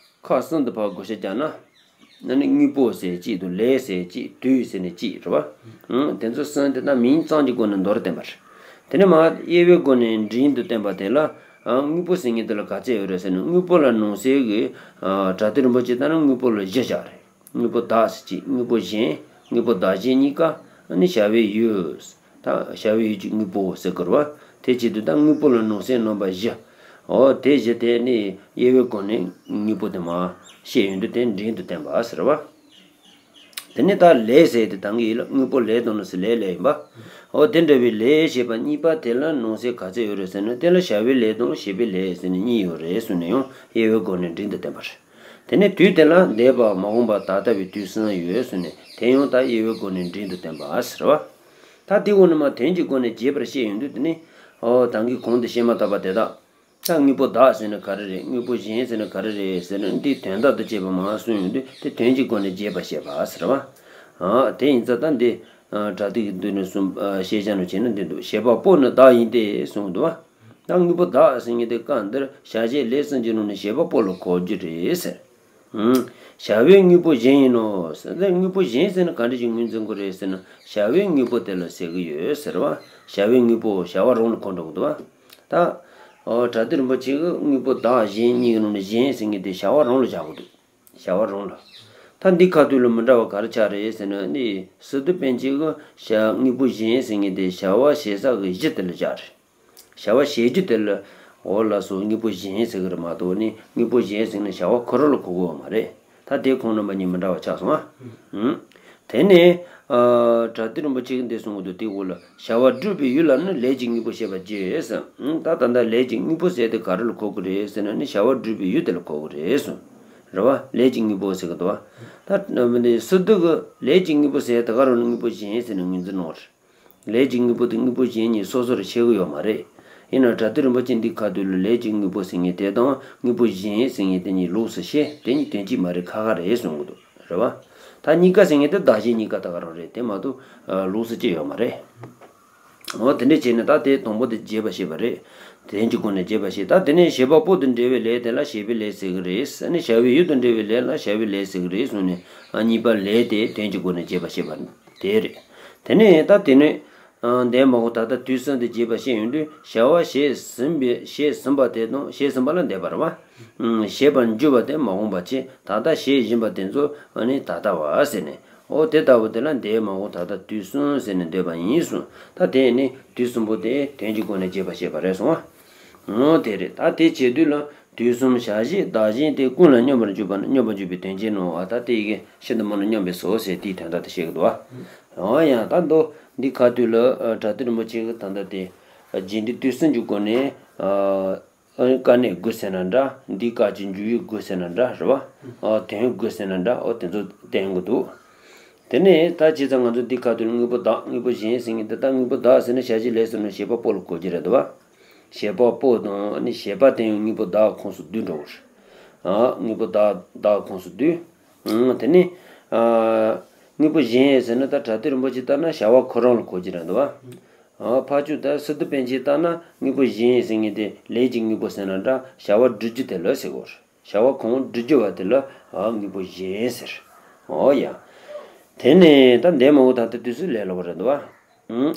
ཁག་གསུམ་དུ་ཕར་བགོ་བཤའ་བརྒྱབ་ན། ཨ་ནི་དངོས་པོ་ཟེར་གཅིག་དང་ལས་ཟེར་གཅིག་དུས་ཟེར་ནས་གཅིག་རེད་བ། ཨང་། དེ་ཚོ་གསུམ་དེ་ད་མིང་ཙམ་གྱི་སྒོ་ནས་མདོར་བསྟན་པ་རེད། དེ་ནས་མར་དབྱེ་བའི་སྒོ་ནས་འབྲིང་དུ་བསྟན་པ་དེ་ལ། ཨང་། དངོས་པོ་ཟེར་མཁན་དེ་ལ་ག་ཚད་ཡོད་རེད་ཟེར་ན། དངོས་པོ་ལ་ནང་གསེས་ཀྱི་བྲ་ཏི་རིན་པོ་ཆེ་ལྟར་ན་དངོས་པོ་ལ་བཞི་བཞག་རེད། དངོས་པོ་བདག་ཟེར་གཅིག། དངོས་པོ་གཞན། དངོས་པོ་བདག་གཞན་གཉིས་ཀ། ཨ་ནི་བྱ་བའི་ཡུལ། ད་བྱ་བའི་ཡུལ་གྱི་དངོས་པོ་ཟེར་དགོས་རེད་བ། དེ་བྱེད་དུས་ད་དངོས་པོ་ལ་ནང་གསེས་རྣམ་པ་བཞི། འོ་དེ་བཞི་དེ་ནི་དབྱེ་བའི་སྒོ་ནས་དངོས་པོ་དེ་མར་བཤད་ཡོང་དུས་དེ་འབྲིང་དུ་བསྟན་པ་ཟེར་བ། དེ་ནས་ད་ལས་ཟེར་དེ་ད་གིན་ཡིན་ལ། དངོས་པོ་ལས་དང་ནི་ཟེར་ལས་ལས་ཡིན་པ། འོ་དེ་འདྲ་བའི་ལས་ཞེས་པ་གཉིས་པ་དེ་ལ་ནང་གསེས་ག་ཚད་ཡོད་རེད་ཟེར་ན། དེ་ལ་བྱ་བའི་ལས་དང་བྱེད་པའི་ལས་ཟེར་ནས་གཉིས་ཡོད་རེད་གསུངས་ནས་ཡང་དབྱེ་བའི་སྒོ་ནས་འབྲིང་དུ་བསྟན་པ་རེད། དེ་ནས་དུས་དེ་ལ་འདས་པ་མ་འོངས་པ་ད་ལྟ་བའི་དུས་གསུམ་ཡོད་གསུངས་ནས་དེ་ཡང་ད་དབྱེ་བའི་སྒོ་ནས་འབྲིང་དུ་བསྟན་པ་ཟེར་བ། ད་དེ་འོག་ནས་མར་དོན་གྱི་སྒོ་ནས་རྒྱས་པར་བཤད་ཡོང་དུས་དེ་ནི། འོ་ད་གིན་གོང་དུ་བཤད་མ་ཐག་པ་དེ་དག། ད་དངོས་པོ་བདག་ཟེར་ན་ག་རེ་རེད། དངོས་པོ་གཞན་ཟེར་ན་ག་རེ་རེད་ཟེར་ན། འདི་དོན་དག་ཏུ་བྱས་པ་མར་གསུངས་ཡོང་དུས་དེ་དོན་གྱི་སྒོ་ནས་རྒྱས་པར་བཤད་པ་ཟེར་བ། ཨ་དེ་ཡིན་ཙང་ད་འདི་བྲ་ཏི་གི་མདུན་ནས་གསུངས། བཤད་བྱ་ནང་བྱས་ན་འདི་འདུག། བྱེད་པ་པོ་ནི་བདག་ཡིན་ཏེ་གསུངས་འདུག་བ། ད་དངོས་པོ་བདག་ཟེར་མཁན་དེ་སྐབས་འདིར་བྱ་བྱེད་ལས་གསུམ་གྱི་ནང་ནས་བྱེད་པ་པོ་ལ་གོ་རྒྱུ་རེད་ཟེར། ཨང་། བྱ་བའི་དངོས་པོ་གཞན་ཡིན་ནོ་ཟེར། དེ་དངོས་པོ་གཞན་ཟེར་ན་ག་འདྲ་ཞིག་ངོས་འཛིན་དགོས་རེད་ཟེར་ན། བྱ་བའི་དངོས་པོ་དེ་ལ་ཟེར་གི་ཡོད་ཟེར་བ། བྱ་བའི་དངོས་པོ་བྱ་བ་རང་ལ་གོ་འགྲོ་གི་འདུག་བ། ད་འོ་བྲ་ཏི་རིན་པོ་ཆེ་གིས་དངོས་པོ་བདག་གཞན་གཉིས་ཀྱི་ནང་ནས་གཞན་ཟེར་མཁན་དེ་བྱ་བ་རང་ལ་བཞག་གི་འདུག། བྱ་བ་རང་ལ། ད་འདི་ཁ་ཐུག་ལ་མི་འདྲ་བ་ག་རེ་ཆགས་རེད་ཟེར་ན། ནི་སི་ཏུ་པཎ་ཆེན་གྱིས་བྱ་དངོས་པོ་གཞན་ཟེར་མཁན་དེ་བྱ་བ་བྱེད་ས་གི་གཞི་དེ་ལ་བཞག་རེད། བྱ་བ་བྱེད་རྒྱུ་དེ་ལ་འོ་ལགས་སོ། དངོས་པོ་གཞན་ཟེར་གི་རེད་མ་གཏོགས། ནི་དངོས་པོ་གཞན་ཟེར་ན་བྱ་བ་ཁོ་རང་ལ་གོ་གི་ཡོད་མ་རེད། ད་དེ་ཁོང་རྣམ་པ་གཉིས་མི་འདྲ་བ་ཆགས་སོང་ཨ། ཨུམ། དེ་ནས་ཨ་བྲ་ཏི་རིན་པོ་ཆེ་གིས་འདི་གསུང་གི་འདུག། དེའི་འོག་ལ་བྱ་བ་སྒྲུབ་པའི་ཡུལ་ལ་ནི་ལས་ཀྱི་དངོས་པོ་བྱེད་པར་བགྱི་ཟེར། ཨུམ། ད་ད་ལྟ་ལས་ཀྱི་དངོས་པོ་ཟེར་དེ་ག་རེ་ལ་གོ་གི་རེད་ཟེར་ན། ནི་བྱ་བ་སྒྲུབ་པའི་ཡུལ་དེ་ལ་གོ་གི་རེད་གསུངས། རེད་བ། ལས་ཀྱི་དངོས་པོ་ཟེར་གི་འདུག་བ། ད་ནི་སི་ཏུ་གིས་ལས་ཀྱི་དངོས་པོ་ཟེར་དེ་ག་རང་ལ་དངོས་པོ་གཞན་ཟེར་ནས་ངོས་འཛིན་གནང་བ་རེད། ལས་ཀྱི་དངོས་པོ་དེ་དངོས་པོ་གཞན་གཉིས་སོ་སོར་ཕྱེ་གི་ཡོད་མ་རེད། ཡིན་ནའང་བྲ་ཏི་རིན་པོ་ཆེ་འདི་ཁ་ཐུག་ལ་ལས་ཀྱི་དངོས་པོ་ཟེར་མཁན་དེ་དང་དངོས་པོ་གཞན་ཟེར་མཁན་དེ་གཉིས་ལོགས་སུ་ཕྱེ། དེ་གཉིས་དོན་གཅིག་མ་རེད། ཁ་ཁ་རེད་གསུང་གི་འདུག། རེད་བ། ད་གཉིས་ཀ་ཟེར་མཁན་དེ་བདག་གཞན་གཉིས་ཀ་ད་ག་རང་རེད། དེ་མ་གཏོགས་ལོགས་སུ་ཅི་ཡོད་མ་རེད། འོ་དེ་འདྲ་བྱས་ནས་ད་དེ་དང་པོ་དེ་རྒྱས་པར་བཤད་པ་རེད། དོན་གྱི་སྒོ་ནས་རྒྱས་པར་བཤད། ད་དེ་ནས་བྱེད་པ་པོ་དང་འབྲེལ་བའི་ལས་དེ་ལ་བྱེད་པའི་ལས་ཟེར་གི་རེད། ཨ་ནི་བྱ་བའི་ཡུལ་དང་འབྲེལ་བའི་ལས་ལ་བྱ་བའི་ལས་ཟེར་གི་རེད་གསུངས་ནས། ཨ་གཉིས་པ་ལས་དེ་དོན་གྱི་སྒོ་ནས་རྒྱས་པར་བཤད་པ་དེ་རེད། དེ་ནས་ད་དེ་ནས་ཨ་འདས་མ་འོངས་ད་ལྟ་དུས་གསུམ་དུ་རྒྱས་པར་བཤད་ཡོང་དུས། བྱ་བ་བྱས་ཟིན་པའི་བྱས་ཟིན་པ་དེ་དང་། བྱས་ཟིན་པ་ལ་འདས་པ་རེད་བ། ཨང་། བྱེད་པར་འགྱུར་བ་དེ་མ་འོངས་པ་བྱས། ད་ལྟ་བྱེད་བཞིན་པ་དེ་ཚོ་ཨ་ནི་ད་ལྟ་བ་ཟེར་ནས། འོ་དེ་ལྟ་བུ་དེ་ལ་འདས་མ་འོངས་ད་ལྟ་དུས་གསུམ་ཟེར་ནས་འདོད་པ་ཡིན་གསུངས། ད་དེ་ནི་དུས་གསུམ་པོ་དེ་དོན་གྱི་སྒོ་ནས་རྒྱས་པར་བཤད་པ་རེད་གསུངས་པ། འོ་དེ་རེད། ད་དེ་བྱེད་དུས་ལ་དུས་གསུམ་བྱ་བྱེད་བདག་གཞན་དེ་ཀུན་ལ་སྙོམས་པར་འཇུག་པ་ནི་སྙོམས་པར་འཇུག་པའི་དོན་ཅན་ནོ། ཨ་ད་དེ་ཡི་གེ་ཤིན་ཏུ་མང་ན་སྙོམས་པས་སོ་ཟེར་དེའི་དོན་དག་དེ་བཤད་ཀྱི་འདུག་བ། འོ་ཡང་ད་མདོ་འདི་ཁ་ཐུག་ལ་ཨ་བྲ་ཏི་རིན་པོ་ཆེ་གིས་ད་ལྟ་དེ་རྒྱས་འབྲིང་བསྡུས་གསུམ་གྱི་སྒོ་ནས་ཨ། ཨ་ནི་དཀའ་གནད་དགུ་ཟེར་ན་འདྲ། འདིའི་སྐབས་ཀྱི་འཇུག་ཡུལ་དགུ་ཟེར་ན་འདྲ། རེད་བ། ཨ་དོན་དགུ་ཟེར་ན་འདྲ། འོ་དེ་ཚོ་བསྟན་གྱི་འདུག། དེ་ནས་ད་བྱས་ཙང་ང་ཚོ་འདི་ཁ་ཐུག་ལ་དངོས་པོ་བདག་དངོས་པོ་གཞན་ཟེར་མཁན་དེ། ད་དངོས་པོ་བདག་ཟེར་ན་བྱ་བྱེད་ལས་གསུམ་ནི་བྱེད་པ་པོ་ལ་གོ་རྒྱུ་རེད་འདུག་བ། བྱེད་པ་པོ་དང་ཨ་ནི་བྱེད་པ་དེ་ཡང་དངོས་པོ་བདག་ཁོངས་སུ་བསྡུས་འགྲོ་གི་རེད། ཨ་དངོས་པོ་བདག་བདག་ཁོངས་སུ་བསྡུས། ཨང་། དེ་ནས་ཨ་དངོས་པོ་གཞན་ཟེར་ན་ད་བྲ་ཏི་རིན་པོ་ཆེ་ལྟར་ན་བྱ་བ་ཁོ་རང་ལ་གོ་རྒྱུ་རེད་འདུག་བ། ཨ་ཕར་ཕྱོགས་ད་སི་ཏུ་པཎ་ཆེན་ལྟར་ན་དངོས་པོ་གཞན་ཟེར་མཁན་དེ་ལས་ཀྱི་དངོས་པོ་ཟེར་ན་འདྲ། བྱ་བ་སྒྲུབ་རྒྱུ་དེ་ལ་ཟེར་གོ། བྱ་བ་གང་བསྒྲུབ་རྒྱུ་བ་དེ་ལ་ཨ་དངོས་པོ་གཞན་ཟེར། འོ་ཡ། དེ་ནས་ད་འདས་མ་འོངས་ད་ལྟ་དུས་སུ་ལས་སླ་བོ་རེད་འདུག་བ། ཨུམ།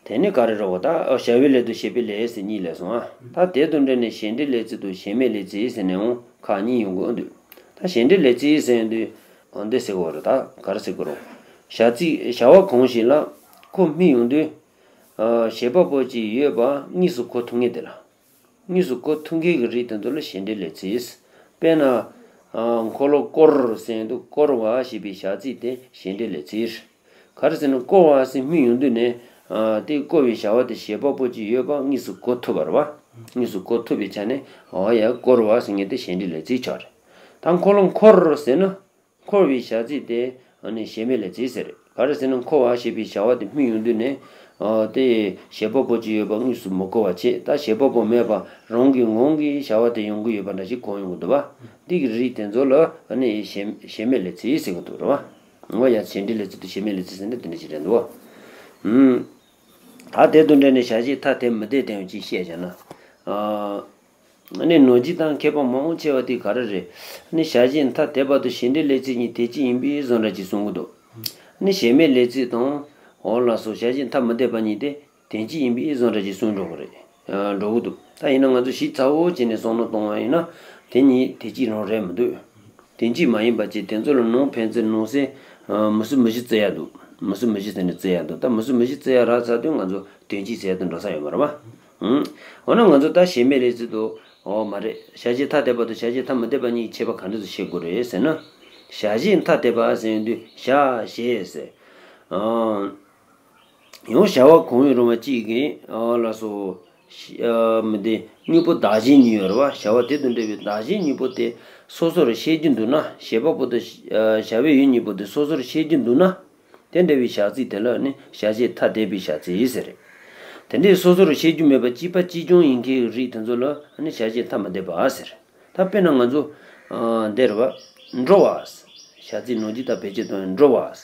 དེ་ནས་ག་རེ་རེད་བ། ད་བྱ་བའི་ལས་དང་བྱེད་པའི་ལས་ཟེར་གཉིས་ལས་སོང་ཨ། ད་དེ་དང་འབྲེལ་ནས་བྱེད་འབྲེལ་ལས་ཚིག་དང་བྱེད་མེད་ལས་ཚིག་ཟེར་ནས་འོང་ཁག་གཉིས་ཡོང་གི་འདུག་ད་བྱེད་འབྲེལ་ལས་ཚིག་ཟེར་ཡོང་དུས་འོ་འདི་ཟེར་གི་རེད། ད་ག་རེ་ཟེར་གི་རེད། བྱ་ཚིག་བྱ་བ་གང་ཞིག་ལ་གོ་སྨྲས་ཡོང་དུས། ཨ། བྱེད་པ་པོ་གཅིག་ཡོད་པ་དངོས་སུ་གོ་ཐུབ་ངེས་དེ་ལ། དངོས་སུ་གོ་ཐུབ་མཁན་གྱི་རིགས་དེ་ཚོ་ལ་བྱེད་འབྲེལ་ལས་ཚིག་དཔེར་ན། ཨ། འཁོར་ལོ་བསྐོར་ཟེར་དུས་བསྐོར་བ་ཞེས་པའི་བྱ་ཚིག་དེ་བྱེད་འབྲེལ་ལས་ཚིག་ག་རེ་ཟེར་ན་བསྐོར་བ་ཟེར་སྨོས་ཡོང་དུས་ནས། ཨ། དེ་བསྐོར་བའི་བྱ་བ་དེ་བྱེད་པ་པོ་གཅིག་ཡོད་པ་དངོས་སུ་གོ་ཐུབ་པ་རེད་བ། དངོས་སུ་གོ་ཐུབ་པའི་ཆ་ནས་འོ་ཡ་བསྐོར་བ་ཟེར་མཁན་དེ་བྱེད་འབྲེལ་ལས་ཚིག་ཆགས་རེད། ད་འཁོར་ལོ་འཁོར་ཟེར་ན། འཁོར་བའི་བྱ་ཚིག་དེ་ཨ་ནི་བྱེད་མེད་ལས་ཚིག་ཟེར། ག་རེ་ཟེར་ན་འཁོར་བ་ཞེས་པའི་བྱ་བ་དེ་སྨོས་ཡོང་དུས་ནས། ཨ། དེ་བྱེད་པ་པོ་གཅིག་ཡོད་པ་དངོས་སུ་མི་གོ་བ་བྱས། ད་བྱེད་པ་པོ་མེད་པ་རང་གི་ངང་གིས་བྱ་བ་དེ་ཡོང་གི་ཡོད་པ་འདྲ་ཞིག་གོ་ཡོང་གི་འདུག་བ། འདི་གི་རིགས་དེ་ཚོ་ལ་ཨ་ནི་བྱེད་བྱེད་མེད་ལས་ཚིག་ཟེར་གི་འདུག་རེད་བ། འོ་ཡ་བྱེད་འབྲེལ་ལས་ཚིག་དང་བྱེད་མེད་ལས་ཚིག་ཟེར་ན་དེ་འདྲ་ཞིག་རེད་འདུག་བ། ཨུམ། ད་དེ་དང་འབྲེལ་ནས་བྱ་བྱེད་ཐ་དད་མི་དད་དེ་ཡང་ཅིག་བཤད་བྱས་ན། ཨ། ནི་ནོར་གྱི་དང་མཁས་པ་མང་ཆེ་བ་དེ་ག་རེ་རེད། ནི་བྱ་བྱེད་ཐ་དད་པ་དང་བྱེད་འབྲེལ་ལས་ཚིག་གཉིས་དོན་གཅིག་ཡིན་པའི་བཟོ་འདྲ་ཅིག་གསུང་གི་འདུག་ནི་བྱེད་མེད་ལས་ཚིག་དང་། འོ་ལགས་སོ། བྱ་བྱེད་ཐ་མི་དད་པ་གཉིས་དེ་དོན་གཅིག་ཡིན་པའི་བཟོ་འདྲ་ཅིག་གསུང་འགྲོ་གི་རེད། ཨ། འགྲོ་གི་འདུག་ད་ཡིན་ན་ང་ཚོ་ཞིབ་ཚགས་པོ་བྱས་ནས་བསམ་བློ་གཏོང་བ་ཡིན་ན། དེ་གཉིས་དོན་གཅིག་རང་རེད་མི་འདུག་དོན་གཅིག་མ་ཡིན་པ་བྱས་དེ་ཚོ་ལ་ནང་ཕན་ཚུན་ནང་གསེས། ཨ། མི་སུ་མི་གཞི་བརྩི་ཡ་འདུག་མི་སུ་མི་གཞི་ཟེར་ནས་བརྩི་ཡ་འདུག་ད་མི་སུ་མི་གཞི་བརྩི་ཡ་རག་ཚར་དུས་ང་ཚོ་དོན་གཅིག་ཟེར་དུ་འགྲོ་ས་ཡོད་མ་རེད་བ། ཨང་། འོ་ན་ང་ཚོ་ད་བྱེད་མེད་ལས་ཚིག་དང་། འོ་མ་རེད། བྱ་བྱེད་ཐ་དད་པ་དང་བྱ་བྱེད་ཐ་མི་དད་པ་གཉིས་ཀྱི་ཁྱད་པར་ག་འདྲ་ཞིག་ཤེས་དགོས་རེད་ཟེར་ན། བྱ་བྱེད་ཐ་དད་པ་ཟེར་དུས་བྱ་ཞེས་ཟེར། ཨང་། ཡང་བྱ་བ་གང་ཡང་རུང་བ་གཅིག་གིས། ཨ། ལགས་སོ། ཨ། མི་དེ་དངོས་པོ་བདག་གཞན་གཉིས་ཡོད་རེད་བ། བྱ་བ་དེ་དང་འབྲེལ་བའི་བདག་གཞན་གཉིས་པོ་དེ་སོ་སོར་ཤེས་ཀྱི་འདུག་ན། བྱེད་པ་པོ་དང་། ཨ། བྱ་བའི་ཡུལ་གཉིས་པོ་དེ་སོ་སོར་ཤེས་ཀྱི་འདུག་ན། དེ་འདྲ་བའི་བྱ་ཚིག་དེ་ལ་ནི་བྱ་བྱེད་ཐ་དད་པའི་བྱ་ཚིག་ཟེར། དེ་འདྲའི་སོ་སོར་ཤེས་རྒྱུ་མེད་པ་གཅིག་པ་གཅིག་རྐྱང་ཡིན་མཁན་གྱི་རིགས་དེ་ཚོ་ལ་ནི་བྱ་བྱེད་ཐ་མི་དད་པ་ཟེར། ད་དཔེར་ན་ང་ཚོ། ཨ། འདི་རེད་བ། འགྲོ་བ། བྱ་ཚིག་ནང་གི་ད་བེད་སྤྱོད་གཏོང་ཡ་འགྲོ་བ།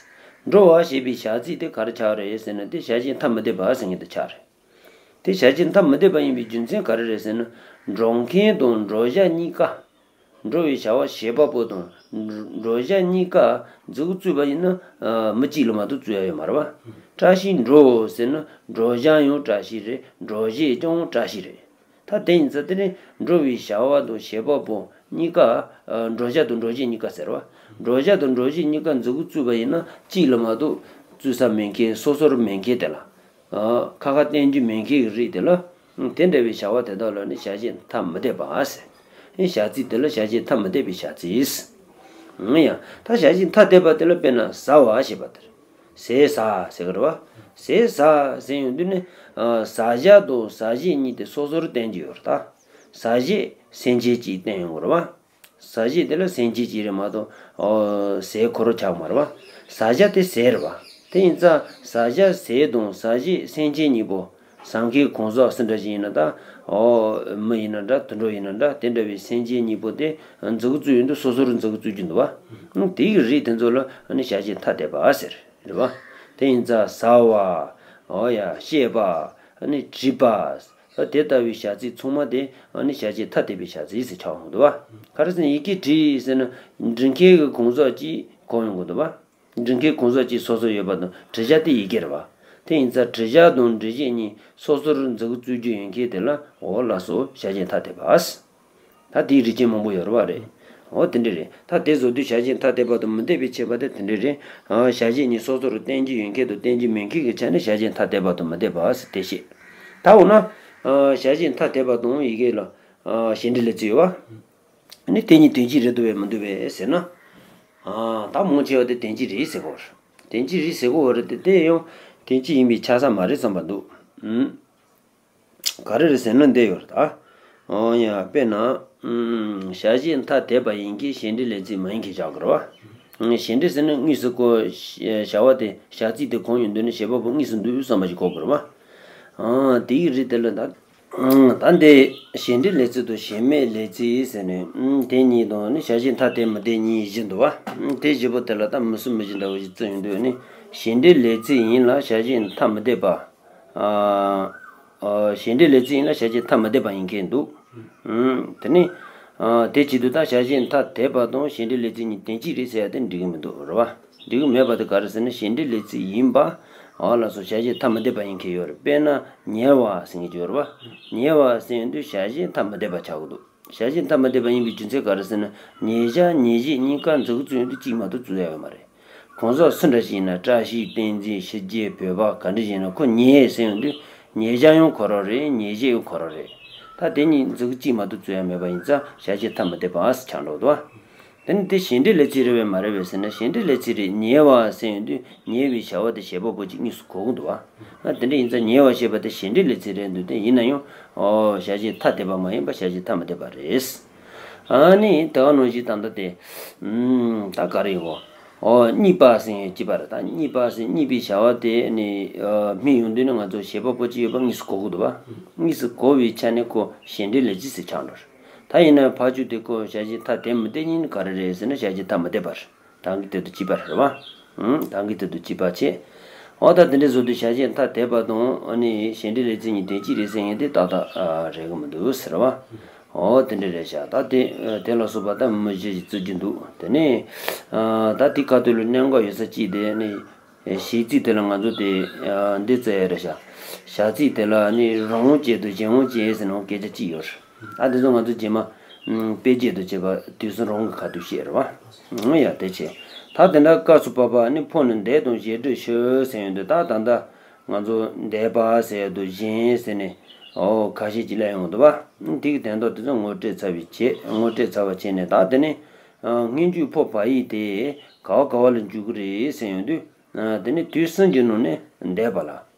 འགྲོ་བ་ཞེས་པའི་བྱ་ཚིག་དེ་ག་རེ་ཆགས་རེད་ཟེར་ན་དེ་བྱ་བྱེད་ཐ་མི་དད་པ་ཟེར་མཁན་དེ་ཆགས་རེད། དེ་བྱ་བྱེད་ཐ་མི་དད་པ་ཡིན་པའི་རྒྱུ་མཚན་ག་རེ་རེད་ཟེར་ན། འགྲོ་མཁན་དང་འགྲོ་བྱ་གཉིས་ཀ། འགྲོ་བའི་བྱ་བ་བྱེད་པ་པོ་དང་འགྲོ་བྱ་གཉིས་ཀ་མཛུབ་གུ་བཙུགས་པ་ཡིན་ན། ཨ། མི་གཅིག་ལ་མ་གཏོགས་བཙུགས་ཡ་ཡོད་མ་རེད་བ། བཀྲ་ཤིས་འགྲོ་ཟེར་ན་འགྲོ་བྱ་ཡང་བཀྲ་ཤིས་རེད། འགྲོ་བྱེད་ཀྱང་བཀྲ་ཤིས་རེད། ད་དེ་ཡིན་ཙང་དེ་ནི་འགྲོ་བའི་བྱ་བ་དང་བྱེད་པ་པོ་གཉིས་ཀ། ཨ། འགྲོ་བྱ་དང་འགྲོ་བྱེད་གཉིས་ཀ་ཟེར་བ། འགྲོ་བྱ་དང་འགྲོ་བྱེད་གཉིས་ཀ་མཛུབ་གུ་བཙུགས་པ་ཡིན་ན་གཅིག་ལ་མ་གཏོགས་བཙུགས་ས་མེད་མཁན། སོ་སོར་མེད་མཁན་དེ་ལ། ཨ། ཁ་ཁ་བསྟན་རྒྱུ་མེད་མཁན་གྱི་རིགས་དེ་ལ། དེ་འདྲ་བའི་བྱ་བ་དེ་དག་ལ་ནི་བྱ་བྱེད་ཐ་མི་དད་པ་ཟེར། བྱ་ཚིག་དེ་ལ་བྱ་བྱེད་ཐ་མི་དད་པའི་བྱ་ཚིག་ཡང་ད་བྱ་བྱེད་ཐ་དད་པ་དེ་ལ་དཔེར་ན་ཟ་བ་ཞེས་པ་དེར། ཟས་ཟ་ཟེར་གི་རེད་བ། ཟས་ཟ་ཟེར་ཡོང་དུས་ནི། ཨ། ཟ་བྱ་དང་ཟ་བྱེད་གཉིས་དེ་སོ་སོར་བསྟན་གྱི་ཡོད་རེད་ད། ཟ་བྱེད་སེམས་ཅན་གཅིག་བསྟན་ཡོང་གི་རེད་བ། ཟ་བྱེད་དེ་ལ་སེམས་ཅན་གཅིག་རེད་མ་གཏོགས། ཨོ། ཟས་འཁོར་ཆགས་མ་རེད་བ། ཟ་བྱ་དེ་ཟས་རེད་བ། དེ་ཡིན་ཙང་ཟ་བྱ་ཟས་དང་ཟ་བྱེད་སེམས་ཅན་གཉིས་པོ། ཟ་མཁན་གང་ཟག་སུ་འདྲ་ཞིག་ཡིན་ན་ད། ཨོ། མི་ཡིན་ན་འདྲ། དུད་འགྲོ་ཡིན་ན་འདྲ། དེ་འདྲ་བའི་སེམས་ཅན་གཉིས་པོ་དེ་མཛུབ་གུ་བཙུགས་ཡོང་དུས་སོ་སོར་མཛུབ་གུ་བཙུགས་ཀྱི་འདུག་བ། དེའི་རིགས་དེ་ཚོ་ལ་ནི་བྱ་བྱེད་ཐ་དད་པ་ཟེར། རེད་བ། དེ་ཡིན་ཙང་ཟ་བ། ཨོ་ཡ། བྱེད་པ། ནི་བྲིས་པ། དེ་ལྟ་བུའི་བྱ་ཚིག་ཚང་མ་དེ་ནི་བྱ་བྱེད་ཐ་དད་པའི་བྱ་ཚིག་ཟེར་ཆགས་ཡོང་གི་འདུག་བ། ག་རེ་ཟེར་ན་ཡི་གེ་བྲིས་ཟེར་ན་འབྲི་མཁན་གྱི་གང་ཟག་གཅིག་གོ་ཡོང་གི་འདུག་བ། འབྲི་མཁན་གང་ཟག་གཅིག་སོ་སོ་ཡོད་པ་དང་བྲི་བྱ་དེ་ཡི་གེ་རེད་བ། དེ་ཡིན་ཙང་བྲི་བྱ་དང་འབྲི་བྱེད་གཉིས་སོ་སོར་མཛུབ་གུ་བཙུགས་རྒྱུ་ཡོད་མཁན་དེ་ལ་འོ་ལགས་སོ་བྱ་བྱེད་ཐ་དད་པ། ད་དེའི་རིགས་ཅན་མང་པོ་ཡོད་རེད་བ་རེད། འོ་དེ་འདྲ་རེད། ད་དེ་བཟོ་དུས་བྱ་བྱེད་ཐ་དད་པ་དང་མི་དད་པའི་ཁྱད་པར་དེ་དེ་འདྲ་རེད། ཨ། བྱ་བྱེད་གཉིས་སོ་སོར་བསྟན་གྱི་ཡོད་མཁན་དང་བསྟན་གྱི་མེད་མཁན་གྱི་ཆ་ནས་བྱ་བྱེད་ཐ་དད་པ་དང་མི་དད་པ་ཟེར་དེ་བཤད། ད་འོ་ན། ཨ། བྱ་བྱེད་ཐ་དད་པ་དང་ཡི་གེ་ལ། ཨ། བྱེད་འབྲེལ་ལས་ཚིག་ཡོད་བ། ནི་དེ་གཉིས་དོན་གཅིག་རེད་འདུག་བས་མི་འདུག་བས་ཟེར་ན། ཨ། ད་མང་ཆེ་བ་དེ་དོན་གཅིག་རེད་ཟེར་གོ། དོན་གཅིག་རེད་ཟེར་གོ་བ་རེད་དེ་དེ་ཡང་དོན་གཅིག་ཡིན་པའི་ཆགས་ས་མ་རེད་བསམ་པ་འདུག་ཨུམ། ག་རེ་རེད་ཟེར་ན་འདི་ཡོད་རེད་ད། འོ་ཡ། དཔེར་ན། ཨུམ། བྱ་བྱེད་ཐ་དད་པ་ཡིན་གྱི་བྱེད་འབྲེལ་ལས་ཚིག་མ་ཡིན་གྱི་ཆགས་དགོས་རེད་བ། ཨུམ། བྱེད་འབྲེལ་ཟེར་ན་དངོས་སུ་གོ། བྱ་བ་དེ་བྱ་ཚིག་དེ་གང་ཡིན་འདོད་ན་བྱེད་པ་པོ་དངོས་སུ་འདུག་བསམ་པ་ཞིག་གོ་དགོས་རེད་བ། ཨང་། དེའི་རིགས་དེ་ལ་ད། ཨང་། ད་འདི་བྱེད་འབྲེལ་ལས་ཚིག་དང་བྱེད་མེད་ལས་ཚིག་ཟེར་ནས། ཨུམ། དེ་གཉིས་དང་ནི་བྱ་བྱེད་ཐ་དད་མི་དད་གཉིས་བཞི་འདུག་བ། ཨུམ། དེ་བཞི་པོ་དེ་ལ་ད་མི་སུ་མི་གཞི་འདྲ་བོ་ཞིག་བརྩི་ཡོང་དུས་ནི་བྱེད་འབྲེལ་ལས་ཚིག་ཡིན་ལ་བྱ་བྱེད་ཐ་མི་དད་པ། ཨ། ཨ། བྱེད་འབྲེལ་ལས་ཚིག་ཡིན་ལ་བྱ་བྱེད་ཐ་མི་དད་པ་ཡིན་མཁན་འདུག་ཨུམ། དེ་ནི། ཨ། དེ་བྱེད་དུས་ད་བྱ་བྱེད་ཐ་དད་པ་དང་བྱེད་འབྲེལ་ལས་ཚིག་གཉིས་དོན་གཅིག་རེད་ཟེར་ཡ་དེ་འགྲིག་གི་མི་འདུག་རེད་བ། འགྲིག་གི་མེད་པ་དེ་ག་རེ་ཟེར་ན་བྱེད་འབྲེལ་ལས་ཚིག་ཡིན་པ། འོ་ལགས་སོ། བྱ་བྱེད་ཐ་མི་དད་པ་ཡིན་མཁན་ཡོད་རེད། དཔེར་ན་ཉེ་བ་ཟེར་མཁན་ཡོད་རེད་བ། ཉེ་བ་ཟེར་ཡོང་དུས་བྱ་བྱེད་ཐ་མི་དད་པ་ཆགས་ཀྱི་འདུག་བྱ་བྱེད་ཐ་མི་དད་པ་ཡིན་པའི་རྒྱུ་མཚན་ག་རེ་ཟེར་ན་ཉེ་བྱ་ཉེ་བྱེད་གཉིས་ཀ་འཛུགས་བཙུགས་ཡོང་དུས་གཅིག་མ་གཏོགས་བཙུགས་ཡ་ཡོད་མ་རེད། གང་ཟག་སུ་འདྲ་ཞིག་ཡིན་ན་བཀྲ་ཤིས་བསྟན་འཛིན་ཕྱི་རྒྱལ་བོད་པ་ག་འདྲ་ཞིག་ཡིན་ན་ཁོ་ཉེ་ཟེར་ཡོང་དུས་ཉེ་བྱ་ཡང་ཁོ་རང་རེད། ཉེ་བྱེད་ཡང་ཁོ་རང་རེད། ད་དེ་གཉིས་འཛུགས་གཅིག་མ་གཏོགས་བཙུགས་ཡ་མེད་པ་ཡིན་ཙང་བྱ་བྱེད་ཐ་མི་དད་པ་ཆགས་འགྲོ་འདུག་བ། དེ་ནི་དེ་བྱེད་འབྲེལ་ལས་ཚིག་རེད་པས་མ་རེད་པས་ཟེར་ན་བྱེད་འབྲེལ་ལས་ཚིག་རེད། ཉེ་བ་ཟེར་ཡོང་དུས་ཉེ་བའི་བྱ་བ་དེ་བྱེད་པ་པོ་གཅིག་དངོས་སུ་གོ་གི་འདུག་བ། ཨ། དེ་འདྲ་ཡིན་ཙང་ཉེ་བ་ཞེས་པ་དེ་བྱེད་འབྲེལ་ལས་ཚིག་རེད་འདུག་དེ་ཡིན་ན་ཡང་། ཨོ། བྱ་བྱེད་ཐ་དད་པ་མ་ཡིན་པ་བྱ་བྱེད་ཐ་མི་དད་པ་རེད། ཨ་ནི་དེ་ག་ནང་བཞིན་ད་ལྟ་དེ། ཨུམ། ད་ག་རེ་ཡོད། ཨོ། གཉིས་པ་ཟེར་ཡང་གཅིག་པ་རེད། ད་གཉིས་པ་ཟེར་གཉིས་པའི་བྱ་བ་དེ་ནི། ཨ། སྨིན་ཡོང་དུས་ནི་ང་ཚོ་བྱེད་པ་པོ་གཅིག་ཡོད་པ་དངོས་སུ་གོ་གི་འདུག་བ། དངོས་སུ་གོ་བའི་ཆ་ནས་ཁོ་བྱེད་འབྲེལ་ལས་ཚིག་ཟེར་ཆགས་འགྲོ། ད་ཡིན་ན་ཕར་ཕྱོགས་དེ་ཁོ་བྱ་བྱེད་ཐ་དད་མི་དད་གཉིས་ནི་ག་རེ་རེད་ཟེར་ན་བྱ་བྱེད་ཐ་མི་དད་པ་རེད། ད་གིན་དེ་དང་གཅིག་པ་རེད་བ། ཨང་། ད་གིན་དེ་དང་གཅིག་པ་བྱས། འོ་ད་དེ་འདྲ་བཟོ་དུས་བྱ་བྱེད་ཐ་དད་པ་དང་ཨ་ནི་བྱེད་འབྲེལ་ལས་ཚིག་གཉིས་དོན་གཅིག་རེད་ཟེར་མཁན་དེ་ཏག་ཏག་ཨ། རེད་གི་མི་འདུག་ཟེར་བ། འོ་དེ་འདྲ་རེད་ཤག་ད་དེ་དེ་ལ་སོགས་པ་ད་མི་བཞི་ཞིག་བཙུགས་ཀྱི་འདུག་དེ་ནས་ཨ། ད་དེ་ཁ་ཐུག་ལ་གནད་འགག་ཡོད་ས་གཅིག་དེ་ནི། གཞས་ཚིག་དེ་ལ་ང་ཚོ་དེ་འདི་བཙལ་ཡ་རེད་ཤག་བྱ་ཚིག་དེ་ལ་ནི་རང་དབང་ཅན་དང་གཞན་དབང་ཅན་ཟེར་ནའང་སྐད་ཆ་གཅིག་ཡོད་རེད། ཨ། དེ་ཚོ་ང་ཚོ་རྗེས་མ་དཔེ་བརྒྱད་དང་བཅས་པ་དུས་གསུམ་རང་གི་ཁ་ཐུག་བཤད་རེད་བ། ཡ། དེ་བྱས། ད་དེ་འདྲ་སྐབས་སུ་བབ་པ་ནི་ཕོ་ནི་འདས་དང་བྱེད་འབྲེལ་ཕྱིར་ཟེར་ཡོང་དུས་ད་ད་ལྟ་ང་ཚོ་འདས་པ་ཟེར་ཡ་དང་གཞན་ཟེར་ནས། ཨོ། ཁ་ཤས་ཅིག་སླེབས་ཡོང་འདུག་བ། དེ་གི་དོན་དག་དེ་ཚོ་ངོ་སྤྲོད་ཚར་བའི་རྗེས། ངོ་སྤྲོད་ཚར་བ་བྱས་ནས་ད་དེ་ནས་སྔོན་འཇུག་ཕོ་བ་ཡིག་དེ་ག་བ་ག་བ་ལ་འཇུག་གི་རེད་ཟེར་ཡོང་དུས། ཨ། དེ་ནི་དུས་གསུམ་གྱི་ནང་ནས་འདས་པ་ལ།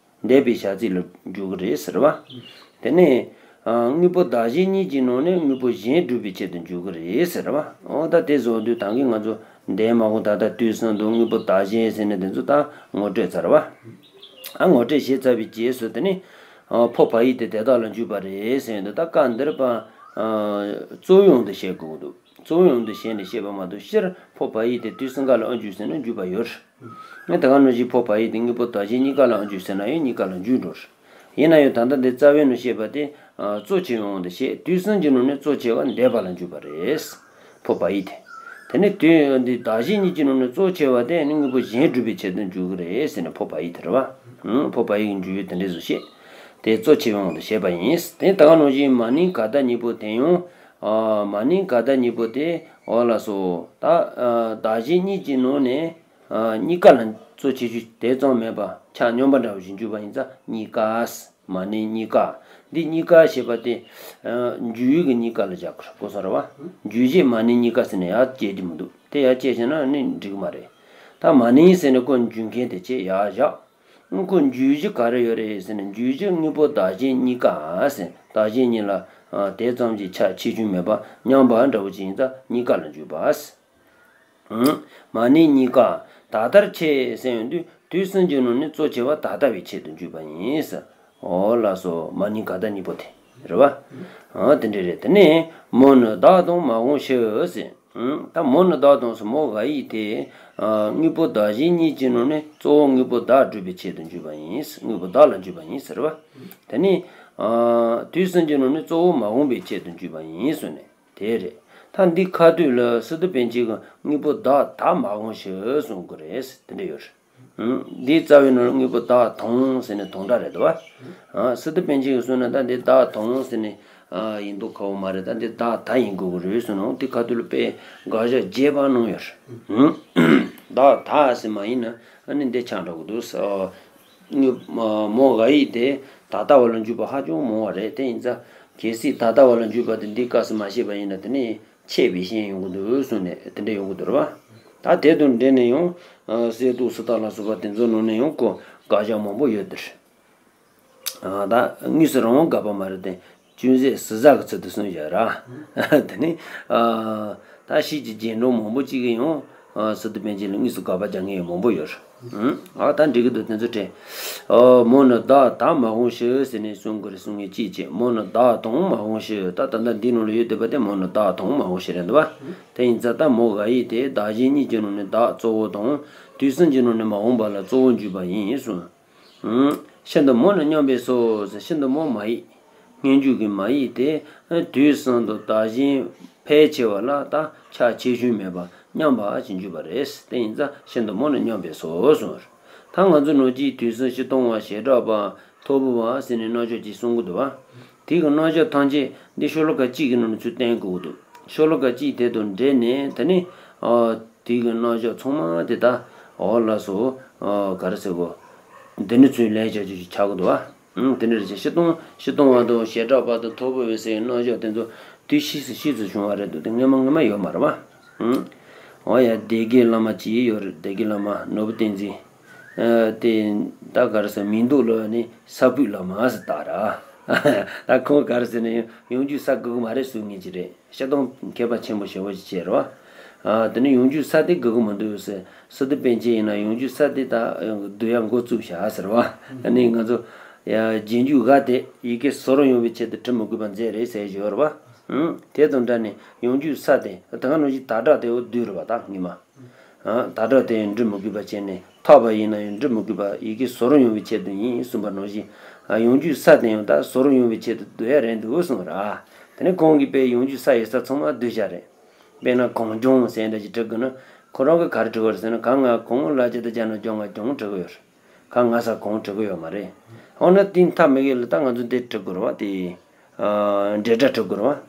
འདས་པའི་བྱ་ཚིག་ལ་འཇུག་གི་རེད་ཟེར་བ། དེ་ནས། ཨ། དངོས་པོ་བདག་གཞན་གཉིས་ཀྱི་ནང་ནས་དངོས་པོ་གཞན་སྒྲུབ་པའི་ཆེད་དུ་འཇུག་གི་རེད་ཟེར་བ། འོ་ད་དེ་བཟོ་དུས་ད་གིན་ང་ཚོ་འདས་མ་འོངས་ད་ལྟ་དུས་གསུམ་དང་དངོས་པོ་བདག་གཞན་ཟེར་ནས་དེ་ཚོ་ད་ངོ་སྤྲོད་ཚར་བ། ཨ། ངོ་སྤྲོད་བྱས་ཚར་བའི་རྗེས་སུ་དེ་ནས། ཨ། ཕོ་བ་ཡིག་དེ་དེ་དག་ལ་འཇུག་པ་རེད་ཟེར་ཡོང་དུས་ད་སྐབས་འདིར་པ། ཨ། གཙོ་བོའི་དབང་དུ་བྱེད་དགོས་ཀྱི་འདུག་གཙོ་བོའི་དབང་དུ་བྱས་ནས་བཤད་པ་མ་གཏོགས་སྤྱིར་ཕོ་བ་ཡིག་དེ་དུས་གསུམ་ཀ་ལ་ཨ་འཇུག་ཟེར་ན་འཇུག་པ་ཡོད་རེད། ད་ག་ནང་བཞིན་ཕོ་བ་ཡིག་དེ་དངོས་པོ་བདག་གཞན་གཉིས་ཀ་ལ་ཨ་འཇུག་ཟེར་ན་ཡང་གཉིས་ཀ་ལ་འཇུག་འགྲོ་རེད། ཡིན་ན་ཡང་ད་ལྟ་འདི་རྩ་བའི་ནང་བཤད་པ་དེ། ཨ། གཙོ་ཆེ་བའི་དབང་དུ་བྱས། དུས་གསུམ་གྱི་ནང་ནས་གཙོ་ཆེ་བ་འདས་པ་ལ་འཇུག་པ་རེད། ཕོ་བ་ཡིག་དེ། དེ་ནས་དུས་འདི་བདག་གཞན་གཉིས་ཀྱི་ནང་ནས་གཙོ་ཆེ་བ་དེ་ནི་དངོས་པོ་གཞན་སྒྲུབ་པའི་ཆེད་དུ་འཇུག་གི་རེད་ཟེར་ནས་ཕོ་བ་ཡིག་དེ་རེད་བ། ཨང་། ཕོ་བ་ཡིག་གི་འཇུག་ཡུལ་དེ་འདྲས་སུ་བཤད། དེ་གཙོ་ཆེ་བའི་དབང་དུ་བྱས་པ་ཡིན། དེ་ད་ག་ནང་བཞིན་མ་ནིང་ག་ད་གཉིས་པོ་དེ་ཡང་། ཨ། མ་ནིང་ག་ད་གཉིས་པོ་དེ། འོ་ལགས་སོ། ད། ཨ། བདག་གཞན་གཉིས་ཀྱི་ནང་ནས། ཨ། གཉིས་ཀ་ལ་གཙོ་ཆེ་ཤོས་དེ་ཙམ་མེད་པ་ཆ་སྙོམས་པ་འདྲ་བོ་ཞིག་འཇུག་པ་ཡིན་ཙང་གཉིས་ཀ། མ་ནིང་གཉིས་ཀ། འདི་གཉིས་ཀ་ཞེས་པ་དེ། ཨ། འཇུག་ཡུལ་གྱི་གཉིས་ཀ་ལ་བཞག་དགོས་གོ་སོང་རེད་བ། འཇུག་བྱེད་མ་ནིང་གཉིས་ཀ་ཟེར་ནས་ཡར་བཅད་རྒྱུ་མི་འདུག་དེ་ཡར་བཅད་བྱས་ན་ནི་འགྲིག་གི་མ་རེད། ད་མ་ནིང་ཟེར་ནས་ཁོ་འཇུག་མཁན་དེ་བྱས་ཡར་བཞག་ཁོ་འཇུག་གཞི་ག་རེ་ཡོད་རེད་ཟེར་ན་འཇུག་གཞི་དངོས་པོ་བདག་གཞན་གཉིས་ཀ་ཟེར། བདག་གཞན་གཉིས་ལ། ཨ། དེ་ཙམ་གྱི་ཆ་ཆེ་ཆུང་མེད་པ་མཉམ་པ་འདྲ་བོ་ཅིག་ཡིན་ཙང་གཉིས་ཀ་ལ་འཇུག་པ། ཨང་། མ་ནིང་གཉིས་ཀ། ད་ལྟར་ཆེ་ཟེར་ཡོང་དུས་དུས་གསུམ་གྱི་ནང་ནས་གཙོ་ཆེ་བ་ད་ལྟ་བའི་ཆེད་དུ་འཇུག་པ་ཡིན། འོ་ལགས་སོ། མ་ནིང་ག་ད་གཉིས་པོ་དེ་རེད་བ། ཨང་། དེ་འདྲ་རེད། དེ་ནས་མོ་ནི་བདག་དང་མ་འོངས་ཕྱིར་ཟེར། ཨང་། ད་མོ་ནི་བདག་དང་ཟེར་མོ་ག་ཡིག་དེ། ཨ། དངོས་པོ་བདག་གཞན་གཉིས་ཀྱི་ནང་ནས་གཙོ་བོ་དངོས་པོ་བདག་སྒྲུབ་པའི་ཆེད་དུ་འཇུག་པ་ཡིན། དངོས་པོ་བདག་ལ་འཇུག་པ་ཡིན་ཟེར་བ། དེ་ནས། ཨ། དུས་གསུམ་གྱི་ནང་ནས་གཙོ་བོ་མ་འོངས་པའི་ཆེད་དུ་འཇུག་པ་ཡིན་གསུངས་ནས། དེ་རེད། ད་འདི་ཁ་ཐུག་ལ་སི་ཏུ་པཎ་ཆེན་གྱིས་དངོས་པོ་བདག་ད་མ་འོངས་ཕྱིར་གསུང་གི་རེད། དེ་འདྲ་ཡོད་རེད། ཨང་། འདིའི་རྩ་བའི་ནང་ལ་དངོས་པོ་བདག་དང་ཟེར་ནས་དང་སྒྲ་རེད་དོ། ཨ། སི་ཏུ་པཎ་ཆེན་གྱིས་གསུངས་ན་ད་འདི་བདག་དང་ཟེར་ནས། ཨ། ཡིན་མདོག་ཁ་པོ་མ་རེད། ད་འདི་བདག་ད་ཡིན་དགོས་ཀྱི་རེད་གསུངས་ནའང་དེ་ཁ་ཐུག་ལ་དཔེ་དགག་བཞག་རྒྱས་པ་གནང་ཡོད་རེད། ཨང་། བདག་ད་ཟེར་མ་ཡིན་ན་ཨ་ནི་འདི་ཆགས་འགྲོ་གི་འདུག་ཟེར། དངོས། མོ་ག་ཡིག་དེ་ད་ལྟ་བ་ལ་འཇུག་པ་ཧ་ཅང་མང་བ་རེད། དེ་ཡིན་ཙང་གལ་སྲིད་ད་ལྟ་བ་ལ་འཇུག་པ་དེ་འདི་སྐབས་སུ་མ་བཤད་པ་ཡིན་ན་དེ་ནི་ཆད་པའི་ཞེན་ཡོང་གི་འདུག་གསུངས་ནས་དེ་འདྲ་ཡོང་གི་འདུག་རེད་བ། ད་དེ་དང་འབྲེལ་ནས་ཡང་། ཨ། གསེར་མདོག་སུ་དག་ལ་སོགས་པ་དེ་ཚོའི་ནང་ནས་ཡང་ཁོ་དགག་བཞག་མང་པོ་ཡོད་དེ། ཨ། ད་དངོས་སུ་རང་དབང་དགག་པ་མ་རེད་དེ། ཅུང་ཟད་ཟུར་ཟ་གི་ཚུལ་དུ་གསུངས་བཞག་ར། དེ་ནི། ཨ། ད་ཕྱིས་ཀྱི་རྗེས་འབྲང་མང་པོ་ཅིག་གིས་ཡང་། ཨ། སི་ཏུ་པཎ་ཆེན་ལ་དངོས་སུ་དགག་པ་རྒྱག་མཁན་ཡང་མང་པོ་ཡོད་རེད། ཨ། ད་འགྲིག་གི་འདུག་དེ་ཚོ་དྲན། ཨ། མོ་ནི་བདག་ད་མ་འོངས་ཕྱིར་ཟེར་ནས་གསུང་གི་རེད། གསུང་མཁན་གཅིག་བྱས། མོ་ནི་བདག་དང་མ་འོངས་ཕྱིར། ད་ད་ལྟ་འདིའི་ནང་ལ་ཡོད་བསྡད་པ་དེ་མོ་ནི་བདག་དང་མ་འོངས་ཕྱིར་རེད་འདུག་བ། དེ་ཡིན་ཙང་ད་མོ་ག་ཡིག་དེ་བདག་གཞན་གཉིས་ཀྱི་ནང་ནས་བདག་གཙོ་བོ་དང་། དུས་གསུམ་གྱི་ནང་ནས་མ་འོངས་པ་ལ་གཙོ་བོ་འཇུག་པ་ཡིན་གསུངས། ཨང་། ཤིན་ཏུ་མོ་ནི་སྙོམས་པས་སོ་ཟེར། ཤིན་ཏུ་མོ་མ་ཡིག་སྔོན་འཇུག་གི་མ་ཡིག་དེ་དུས་གསུམ་དུ་བདག་གཞན་ ཕལ་ཆེ་བ་ལ་ད་ཆ་ཆེ་ཆུང་མེད་པར་མཉམ་པ་ཞིག་འཇུག་པ་རེད། དེ་ཡིན་ཙང་ཤིན་ཏུ་མང་ནས་མཉམ་པས་སོ་གསུངས། ད་ང་ཚོ་ནང་གི་དུས་གསུམ་སྤྱི་སྟོང་བ་བྱེ་བྲག་པ་ཐོར་བུ་བ་ཟེར་ནས་རྣམ་གཞག་ཅིག་གསུང་གི་འདུག་བ། དེ་གི་རྣམ་གཞག་ཐམས་ཅད་འདི་ཤོ་ལོ་ཀ་གཅིག་གི་ནང་ནས་ཚུར་བསྟན་དགོས་ཀྱི་འདུག་ཤོ་ལོ་ཀ་གཅིག་དེ་དང་འབྲེལ་ནས་དེ་ནི་ཨ་དེ་གི་རྣམ་གཞག་ཚང་མ་དེ་ད་འོ་ལགས་སོ། ཨ་ག་རེ་ཟེར་གོ། འདི་ནི་ཚུར་ལན་ཆགས་ཆགས་ཆགས་ཀྱི་འདུག་བ། ཨང་། དེ་འདྲ་རེད། སྤྱི་སྟོང་སྤྱི་སྟོང་བ་དང་བྱེ་བྲག་པ་དང་ཐོར་བུ་བའི་སའི་རྣམ་གཞག་དེ་ཚོ་དུས་ཕྱིས་སུ་ཕྱིས་སུ་བྱུང་བ་རེད་འདུག་དེ་སྔ་མ་སྔ་མ་ཡོད་མ་རེད་བ། ཨང་། འོ་ཡ། སྡེ་དགེ་བླ་མ་ཅིག་ཡོད་རེད། སྡེ་དགེ་བླ་མ་ནོར་བུ་བསྟན་འཛིན། ཨ་དེ་ད་ག་རེ་ཟེར། མིང་འདོགས་ལོ་ནི་ས་བུད་བླ་མ་ཟེར་བཏགས་ར། ད་ཁོང་ག་རེ་ཟེར་ནས་ཡོང་རྒྱུའི་ས་དགོས་ཀྱི་མ་རེད་ཟེར་མཁན་ཅིག་རེད། སྤྱིར་བཏང་མཁས་པ་ཆེན་པོ་ཞེ་པོ་ཅིག་བྱས་རེད་བ། ཨ་དེ་ནས་ཡོང་རྒྱུའི་ས་དེ་དགོས་ཀྱི་མི་འདུག་ཟེར། སི་ཏུ་པཎ་ཆེན་ཡིན་ན་ཡོང་རྒྱུའི་ས་དེ་ད་བསྡུ་ཡག་འགོ་བཙུགས་བཞག་ཟེར་བ། ཨ་ནི་ང་ཚོ་ཡ་རྗེས་འཇུག་འགའ་དེ་ཡི་གེ་ཟོར་ཡོང་བའི་ཆེད་དུ་བྲི་མི་དགོས་པ་མཛད་རེད་ཟེར་ཡོད་རེད་བ། ཨང་། དེ་དང་འདྲ་ནས་ཡོང་རྒྱུའི་ས་དེ་ད་ག་ནང་བཞིན་ད་དྲག་དེ་འོ་བསྡུས་རེད་བ། ད་ངེས་མ། ཨ་ད་དྲག་དེ་འབྲི་མི་དགོས་པ་བྱས་ནས། ཐོག་པ་ཡིན་ན་ཡང་འབྲི་མི་དགོས་པ་ཡི་གེ་ཟོར་ཡོང་བའི་ཆེད་དུ་ཡིན་གསུངས་པ་ནང་བཞིན། ཨ་ཡོང་རྒྱུའི་ས་དེ་ཡང་ད་ཟོར་ཡོང་བའི་ཆེད་དུ་བསྡུ་ཡག་རེད་འདུག་གསུངས་ར། དེ་ནས་ཁོང་གིས་དཔེ་ཡོང་རྒྱུའི་ས་ཡི་ས་ཚང་མ་བསྡུས་བཞག་རེད། དཔེར་ན་གངས་ལྗོངས་ཟེར་འདྲ་ཞིག་བྲི་དགོས་ན། ཁོ་རང་གིས་ག་རེ་བྲི་དགོས་རེད་ཟེར་ན། ག་ང་གངས། ལ་ཇ་བཏགས་ལྗ་ན་ལྗོ་ང་ལྗོངས་བྲི་གི་ཡོད་རེད། ག་ང་ས་གངས་བྲི་གི་ཡོད་མ་རེད། འོ་ན་དེ་མཐའ་མ་གི་ལ་ད་ང་ཚོ་འདི་བྲི་དགོས་རེད་བ། དེ་ཨ་འབྲེལ་སྒྲ་བྲི་དགོས་རེད་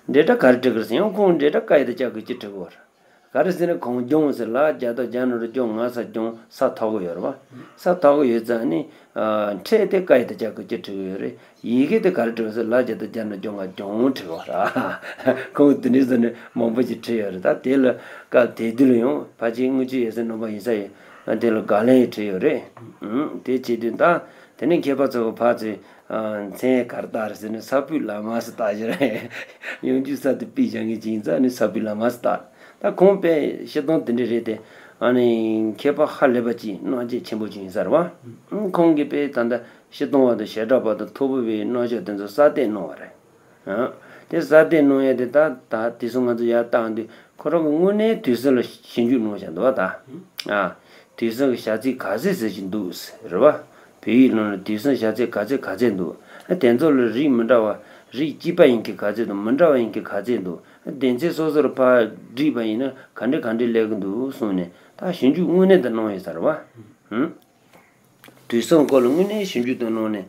བ། འབྲེལ་སྒྲ་ག་རེ་བྲི་དགོས་རེད་ཟེར་ཡང་ཁོང་འབྲེལ་སྒྲ་ཀ་ཡ་བཏགས་ཀྱ་གི་ཀྱི་བྲི་དགོས་རེད། ག་རེ་ཟེར་ན་གངས་ལྗོངས་ཟེར། ལ་ཇ་བཏགས་ལྗ་ན་རོ་ལྗོ། ང་ས་ལྗོངས། ས་ཐོགས་ཀྱི་ཡོད་རེད་བ། ས་ཐོགས་ཀྱི་ཡོད་ཙང་ནི། ཨ་འཕྲེད་དེ་ཀ་ཡ་བཏགས་ཀྱ་གི་ཀྱི་བྲི་གི་ཡོད་རེད། ཡི་གེ་དེ་ག་རེ་བྲི་བ་ཟེར། ལ་ཇ་བཏགས་ལྗ་ན་ལྗོ། ང་ལྗོངས་བྲི་བ་རེད། ཁོང་དེ་འདྲ་ཟེར་ནས་མང་པོ་ཞིག་བྲིས་ཡོད་རེད། ད་དེ་ལ་སྐབས་དེ་དུས་ལ་ཡང་ཕལ་ཆེར་དངུལ་ཆུ་ཡོད་སའི་ནང་པ་ཡིན་ས་ཡིན། ཨ་དེ་ལ་དགག་ལན་ཡང་བྲིས་ཡོད་རེད། ཨང་། དེ་བྱེད་དུས་ད་དེ་ནས་མཁས་པ་ཚོ་གི་ཕར་ཚུར། ཨ་མཚན་ག་རེ་བཏགས་རེད་ཟེར་ན། ས་བུད་བླ་མ་ཟེར་བཏགས་བཞག་རེད། ཡོང་རྒྱུའི་ས་དེ་བུད་བཞག་མཁན་ཅིག་ཡིན་ཙང་ནི་ས་བུད་བླ་མ་ཟེར་བཏགས། ད་ཁོང་དཔེ་སྤྱིར་བཏང་དེ་འདྲ་རེད་དེ། ཨ་ནི་མཁས་པ་ཧ་ལས་པ་ཅིག། རྣམ་དཔྱོད་ཆེན་པོ་ཅིག་ཡིན་ས་རེད་བ། ཁོང་གིས་དཔེ་ད་ལྟ་སྤྱི་སྟོང་བ་དང་བྱེ་བྲག་པ་དང་ཐོར་བུ་བའི་རྣམ་གཞག་དེ་ཚོ་གསར་གཏོད་གནང་བ་རེད། ཨ་དེ་གསར་གཏོད་གནང་ཡས་དེ་ད་ད་དེ་ཚོ་ང་ཚོ་ཡར་བཏང་དུས་ཁོ་རང་གིས་དངོས་གནས་དུས་གསུམ་ལ་ཞིབ་འཇུག་གནང་བཞག་འདུག་བ། ད་ཨ་དུས་གསུམ་གྱི་བྱ་ཚིག་ག་ཚད་ཟེར་གྱི་འདུག་རེད་བ། བོད་ཡིག་ནང་ལ་དུས་གསུམ་བྱ་ཚིག་ག་ཚད་ག་ཚད་འདུག་ཨ་དེ་ཚོ་ལ་རིགས་མི་འདྲ་བ། རིགས་གཅིག་པ་ཡིན་གྱི་ག་ཚད་འདུག་མི་འདྲ་བ་ཡིན་གྱི་ག་ཚད་འདུག་ཨ་སྡེ་ཚན་སོ་སོར་ཕར་བསྒྲིགས་པ་ཡིན་ན་ག་འདྲ་ག་འདྲ་སླེབས་ཀྱི་འདུག་གསུངས་ནས། ད་ཞིབ་འཇུག་དངོས་གནས་དེ་གནང་ཡོད་ས་རེད་བ། ཧུམ། དུས་གསུམ་སྐོར་ལ་དངོས་གནས་ཞིབ་འཇུག་དེ་གནང་ནས།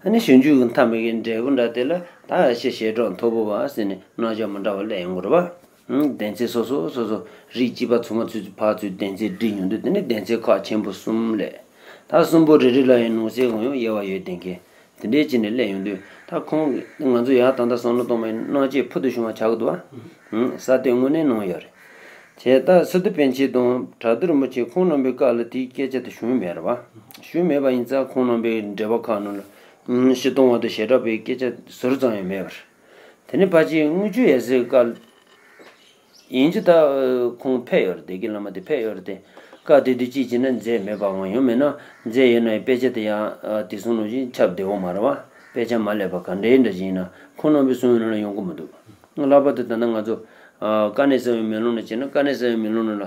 ཨ་ནི་ཞིབ་འཇུག་གི་མཐའ་མ་གི་འབྲས་བུ་འདྲ་དེ་ལ་ད་ཨ་ཤེ་བྱེ་བྲག་ཐོར་བུ་བ་ཟེར་ནས་རྣམ་གཞག་མི་འདྲ་བ་སླེབས་ཡོང་གི་རེད་བ། ཨང་། སྡེ་ཚན་སོ་སོ་སོ་སོ་རིགས་གཅིག་པ་ཚང་མ་ཚུར་ཚུར་ཕར་ཚུར་སྡེ་ཚན་བསྒྲིགས་ཡོང་དུས། དེ་ནས་སྡེ་ཚན་ཁག་ཆེན་པོ་གསུམ་སླེབས། ད་གསུམ་པོ་རེ་རེ་ལ་ཡང་ནང་གསེས་གང་ཡང་དབྱེ་བ་ཡོད་དེ་གས། དེ་འདྲའི་ཅིག་ནས་སླེབས་ཡོང་དུས། ད་ཁོང་གིས་ང་ཚོ་ཡར་ད་ལྟ་བསམ་བློ་གཏོང་བའི་རྣམ་དཔྱོད་ཕུལ་དུ་བྱུང་བ་ཆགས་ཀྱི་འདུག་བ། ཨང་། གསར་གཏོད་དངོས་གནས་གནང་ཡོད་རེད། བྱས་ཙང་སི་ཏུ་པཎ་ཆེན་དང་བྲག་གདུགས་རིན་པོ་ཆེ་ཁོང་རྣམ་པའི་སྐབས་ལ་དེའི་སྐད་ཆ་དེ་བྱུང་མེད་རེད་བ། བྱུང་མེད་པ་ཡིན་ཙང་ཁོང་རྣམ་པའི་འགྲེལ་པ་ཁག་ནང་ལ། ཨང་། སྤྱིར་བཏང་བ་དང་བྱེ་བྲག་པའི་སྐད་ཆ་ཟུར་ཙམ་ཡང་མེད་པར། དེ་ནས་ཕལ་ཆེར་དངུལ་ཆུ་ཡོད་སའི་སྐབས། ཡིན་གྱི་ད་ཁོང་ཕེབས་ཡོད་རེད། སྡེ་དགེ་བླ་མ་དེ་ཕེབས་ཡོད་རེད་དེ། སྐབས་དེ་དུས་གཅིག་བྱས་ན་མཛད་མེད་པའམ། ཡང་མིན་ན་མཛད་ཡོད་ན་ཡང་དཔེ་ཆ་དེ་ཡང་དེ་གསུང་ནང་བཞིན་ཁྱབ་བདེ་བོ་མ་རེད་བ། དཔེ་ཆ་མ་སླེབས་པ་ག་འདྲའི་འདྲ་ཞིག་ཡིན་ན་ཁོང་རྣམ་པའི་གསུང་ཡོང་ན་ཡོང་གི་མི་འདུག་ལྷག་པར་དུ་ད་ལྟ་ང་ཚོ་དཀའ་གནད་གསལ་བའི་མེ་ལོང་ནང་བྱས་ན། དཀའ་གནད་གསལ་བའི་མེ་ལོང་ནང་ལ་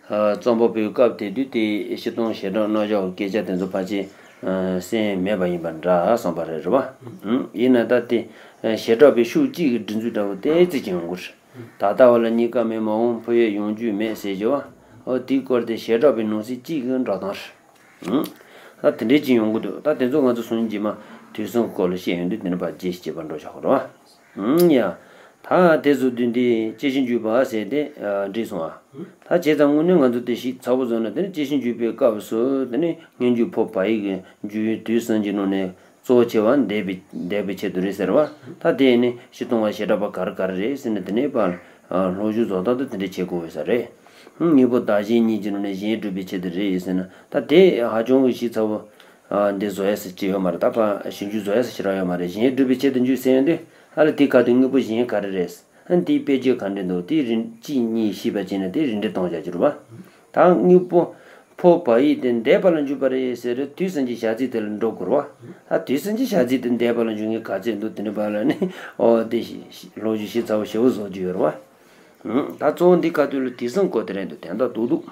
རྩོམ་པ་པོའི་སྐབས་དེ་དུས་དེ་སྤྱིར་བཏང་བྱེ་བྲག་རྣམ་གཞག་གི་སྐད་ཆ་དེ་ཚོ་ཕལ་ཆེར་གསན་མེད་པ་ཡིན་པ་འདྲ་བསམ་པ་རེད། རེད་བ། ཡིན་ན་ད་དེ་བྱེ་བྲག་པའི་ཤོག་གཅིག་གི་སྒྲིག་འཛུགས་འདྲ་བོ་ཏོག་ཙམ་ཅིག་ཡོང་གི་རེད། ད་ལྟ་བ་ལ་རྙེད་དཀའ་མེད་མ་འོངས་འཕོ་བའི་ཡོང་རྒྱུ་མེད་ཟེར་གྱི་བ། ཨོ་དེའི་སྐོར་དེ་བྱེ་བྲག་པའི་ནང་གསེས་གཅིག་གི་འགྲོ་སྟངས་རེད། ཨང་། ད་དེ་འདྲའི་ཅིག་ཡོང་གི་འདུག་ད་དེ་ཚོ་ང་ཚོ་ཟུང་འཇུག་མ་དུས་གསུམ་གྱི་སྐོར་ལ་བཤད་ཡོང་དུས་དེ་ནས་ཕར་རྒྱས་ཤིག་བྱེད་པར་འགྲོ་བཞག་གོ་རེད་བ། ཨང་། ཡ། ད་དེ་ཚོ་དུས་འདི་དཔྱད་ཞིབ་འཇུག་པ་ཟེར་ཏེ་འགྲིག་སོང་ཨ། ད་བྱས་ཙང་དངོས་གནས་ང་ཚོ་དེ་ཞིབ་ཚགས་པོ་བཟོ་ན། དེ་ནི་དཔྱད་ཞིབ་འཇུག་པའི་སྐབས་སུ་དེ་ནི་སྔོན་འཇུག་འཕོ་བ་ཡིག་གི་འཇུག་ཡུལ་དུས་གསུམ་གྱི་ནང་ནས་གཙོ་ཆེ་བ་འདས་པའི་འདས་པའི་ཆེད་དུ་རེད་ཟེར་བ། ད་དེ་ནི་སྤྱིར་བཏང་བ་བྱེ་བྲག་པ་ག་རེ་ག་རེ་རེད་ཟེར་ན། དེ་ནས་ཕར་སློབ་སྦྱོང་བཟོ་སྟངས་དེ་དེ་འདྲ་བྱེད་དགོས་ཡོད་ས་རེད། དངོས་པོ་བདག་གཞན་གཉིས་ཀྱི་ནང་ནས་གཞན་སྒྲུབ་པའི་ཆེད་དུ་རེད་ཟེར་ན། ད་དེ་ཧ་ཅང་གི་ཞིབ་ཚགས་པོ་འདི་བཟོ་ཡ་ཟེར་གྱི་ཡོད་མ་རེད། ད་ཕར་ཞིབ་འཇུག་བཟོ་ཡ་ཟེར་གྱི་རང་ཡོད་མ་རེད། གཞན་སྒྲུབ་པའི་ཆེད་དུ་འཇུག་ཟེར་ཡོང་དུས། ཨ་ལ་དེའི་ཁ་ཐུག་དངོས་པོ་གཞན་ག་རེ་རེད། ཨ་འདིའི་དཔེ་བརྗོད་ག་འདྲ་འདུག་དེའི་རིན་གཅིག་གཉིས་ཤེས་པ་བྱས་ན་དེའི་རིན་འགྲེ་གཏོང་བྱ་རྒྱུ་རེད་བ། ད་དངོས་པོ་འཕོ་བ་ཡིག་དེ་འདས་པ་ལ་འཇུག་པ་རེད་ཟེར་རེད། དུས་གསུམ་གྱི་བྱ་ཚིག་དེ་ལ་འགྲོ་དགོས་རེད་བ། ད་དུས་གསུམ་གྱི་བྱ་ཚིག་དེ་འདས་པ་ལ་འཇུག་མཁན་ག་ཚད་འདུག་དེ་ནས་ཕར་ལ་ནི་ཨོ་དེ་ཞིབ་ལྷོ་ཞུ་ཞིབ་ཚགས་པོ་ཞེ་པོ་བཟོ་རྒྱུ་ཡོད་རེད་བ། ད་གཙོ་བོ་འདི་ཁ་ཐུག་ལ་དུས་གསུམ་སྐོར་དེ་རེད་འདུག་དོན་དག་རྡོག་རྡོག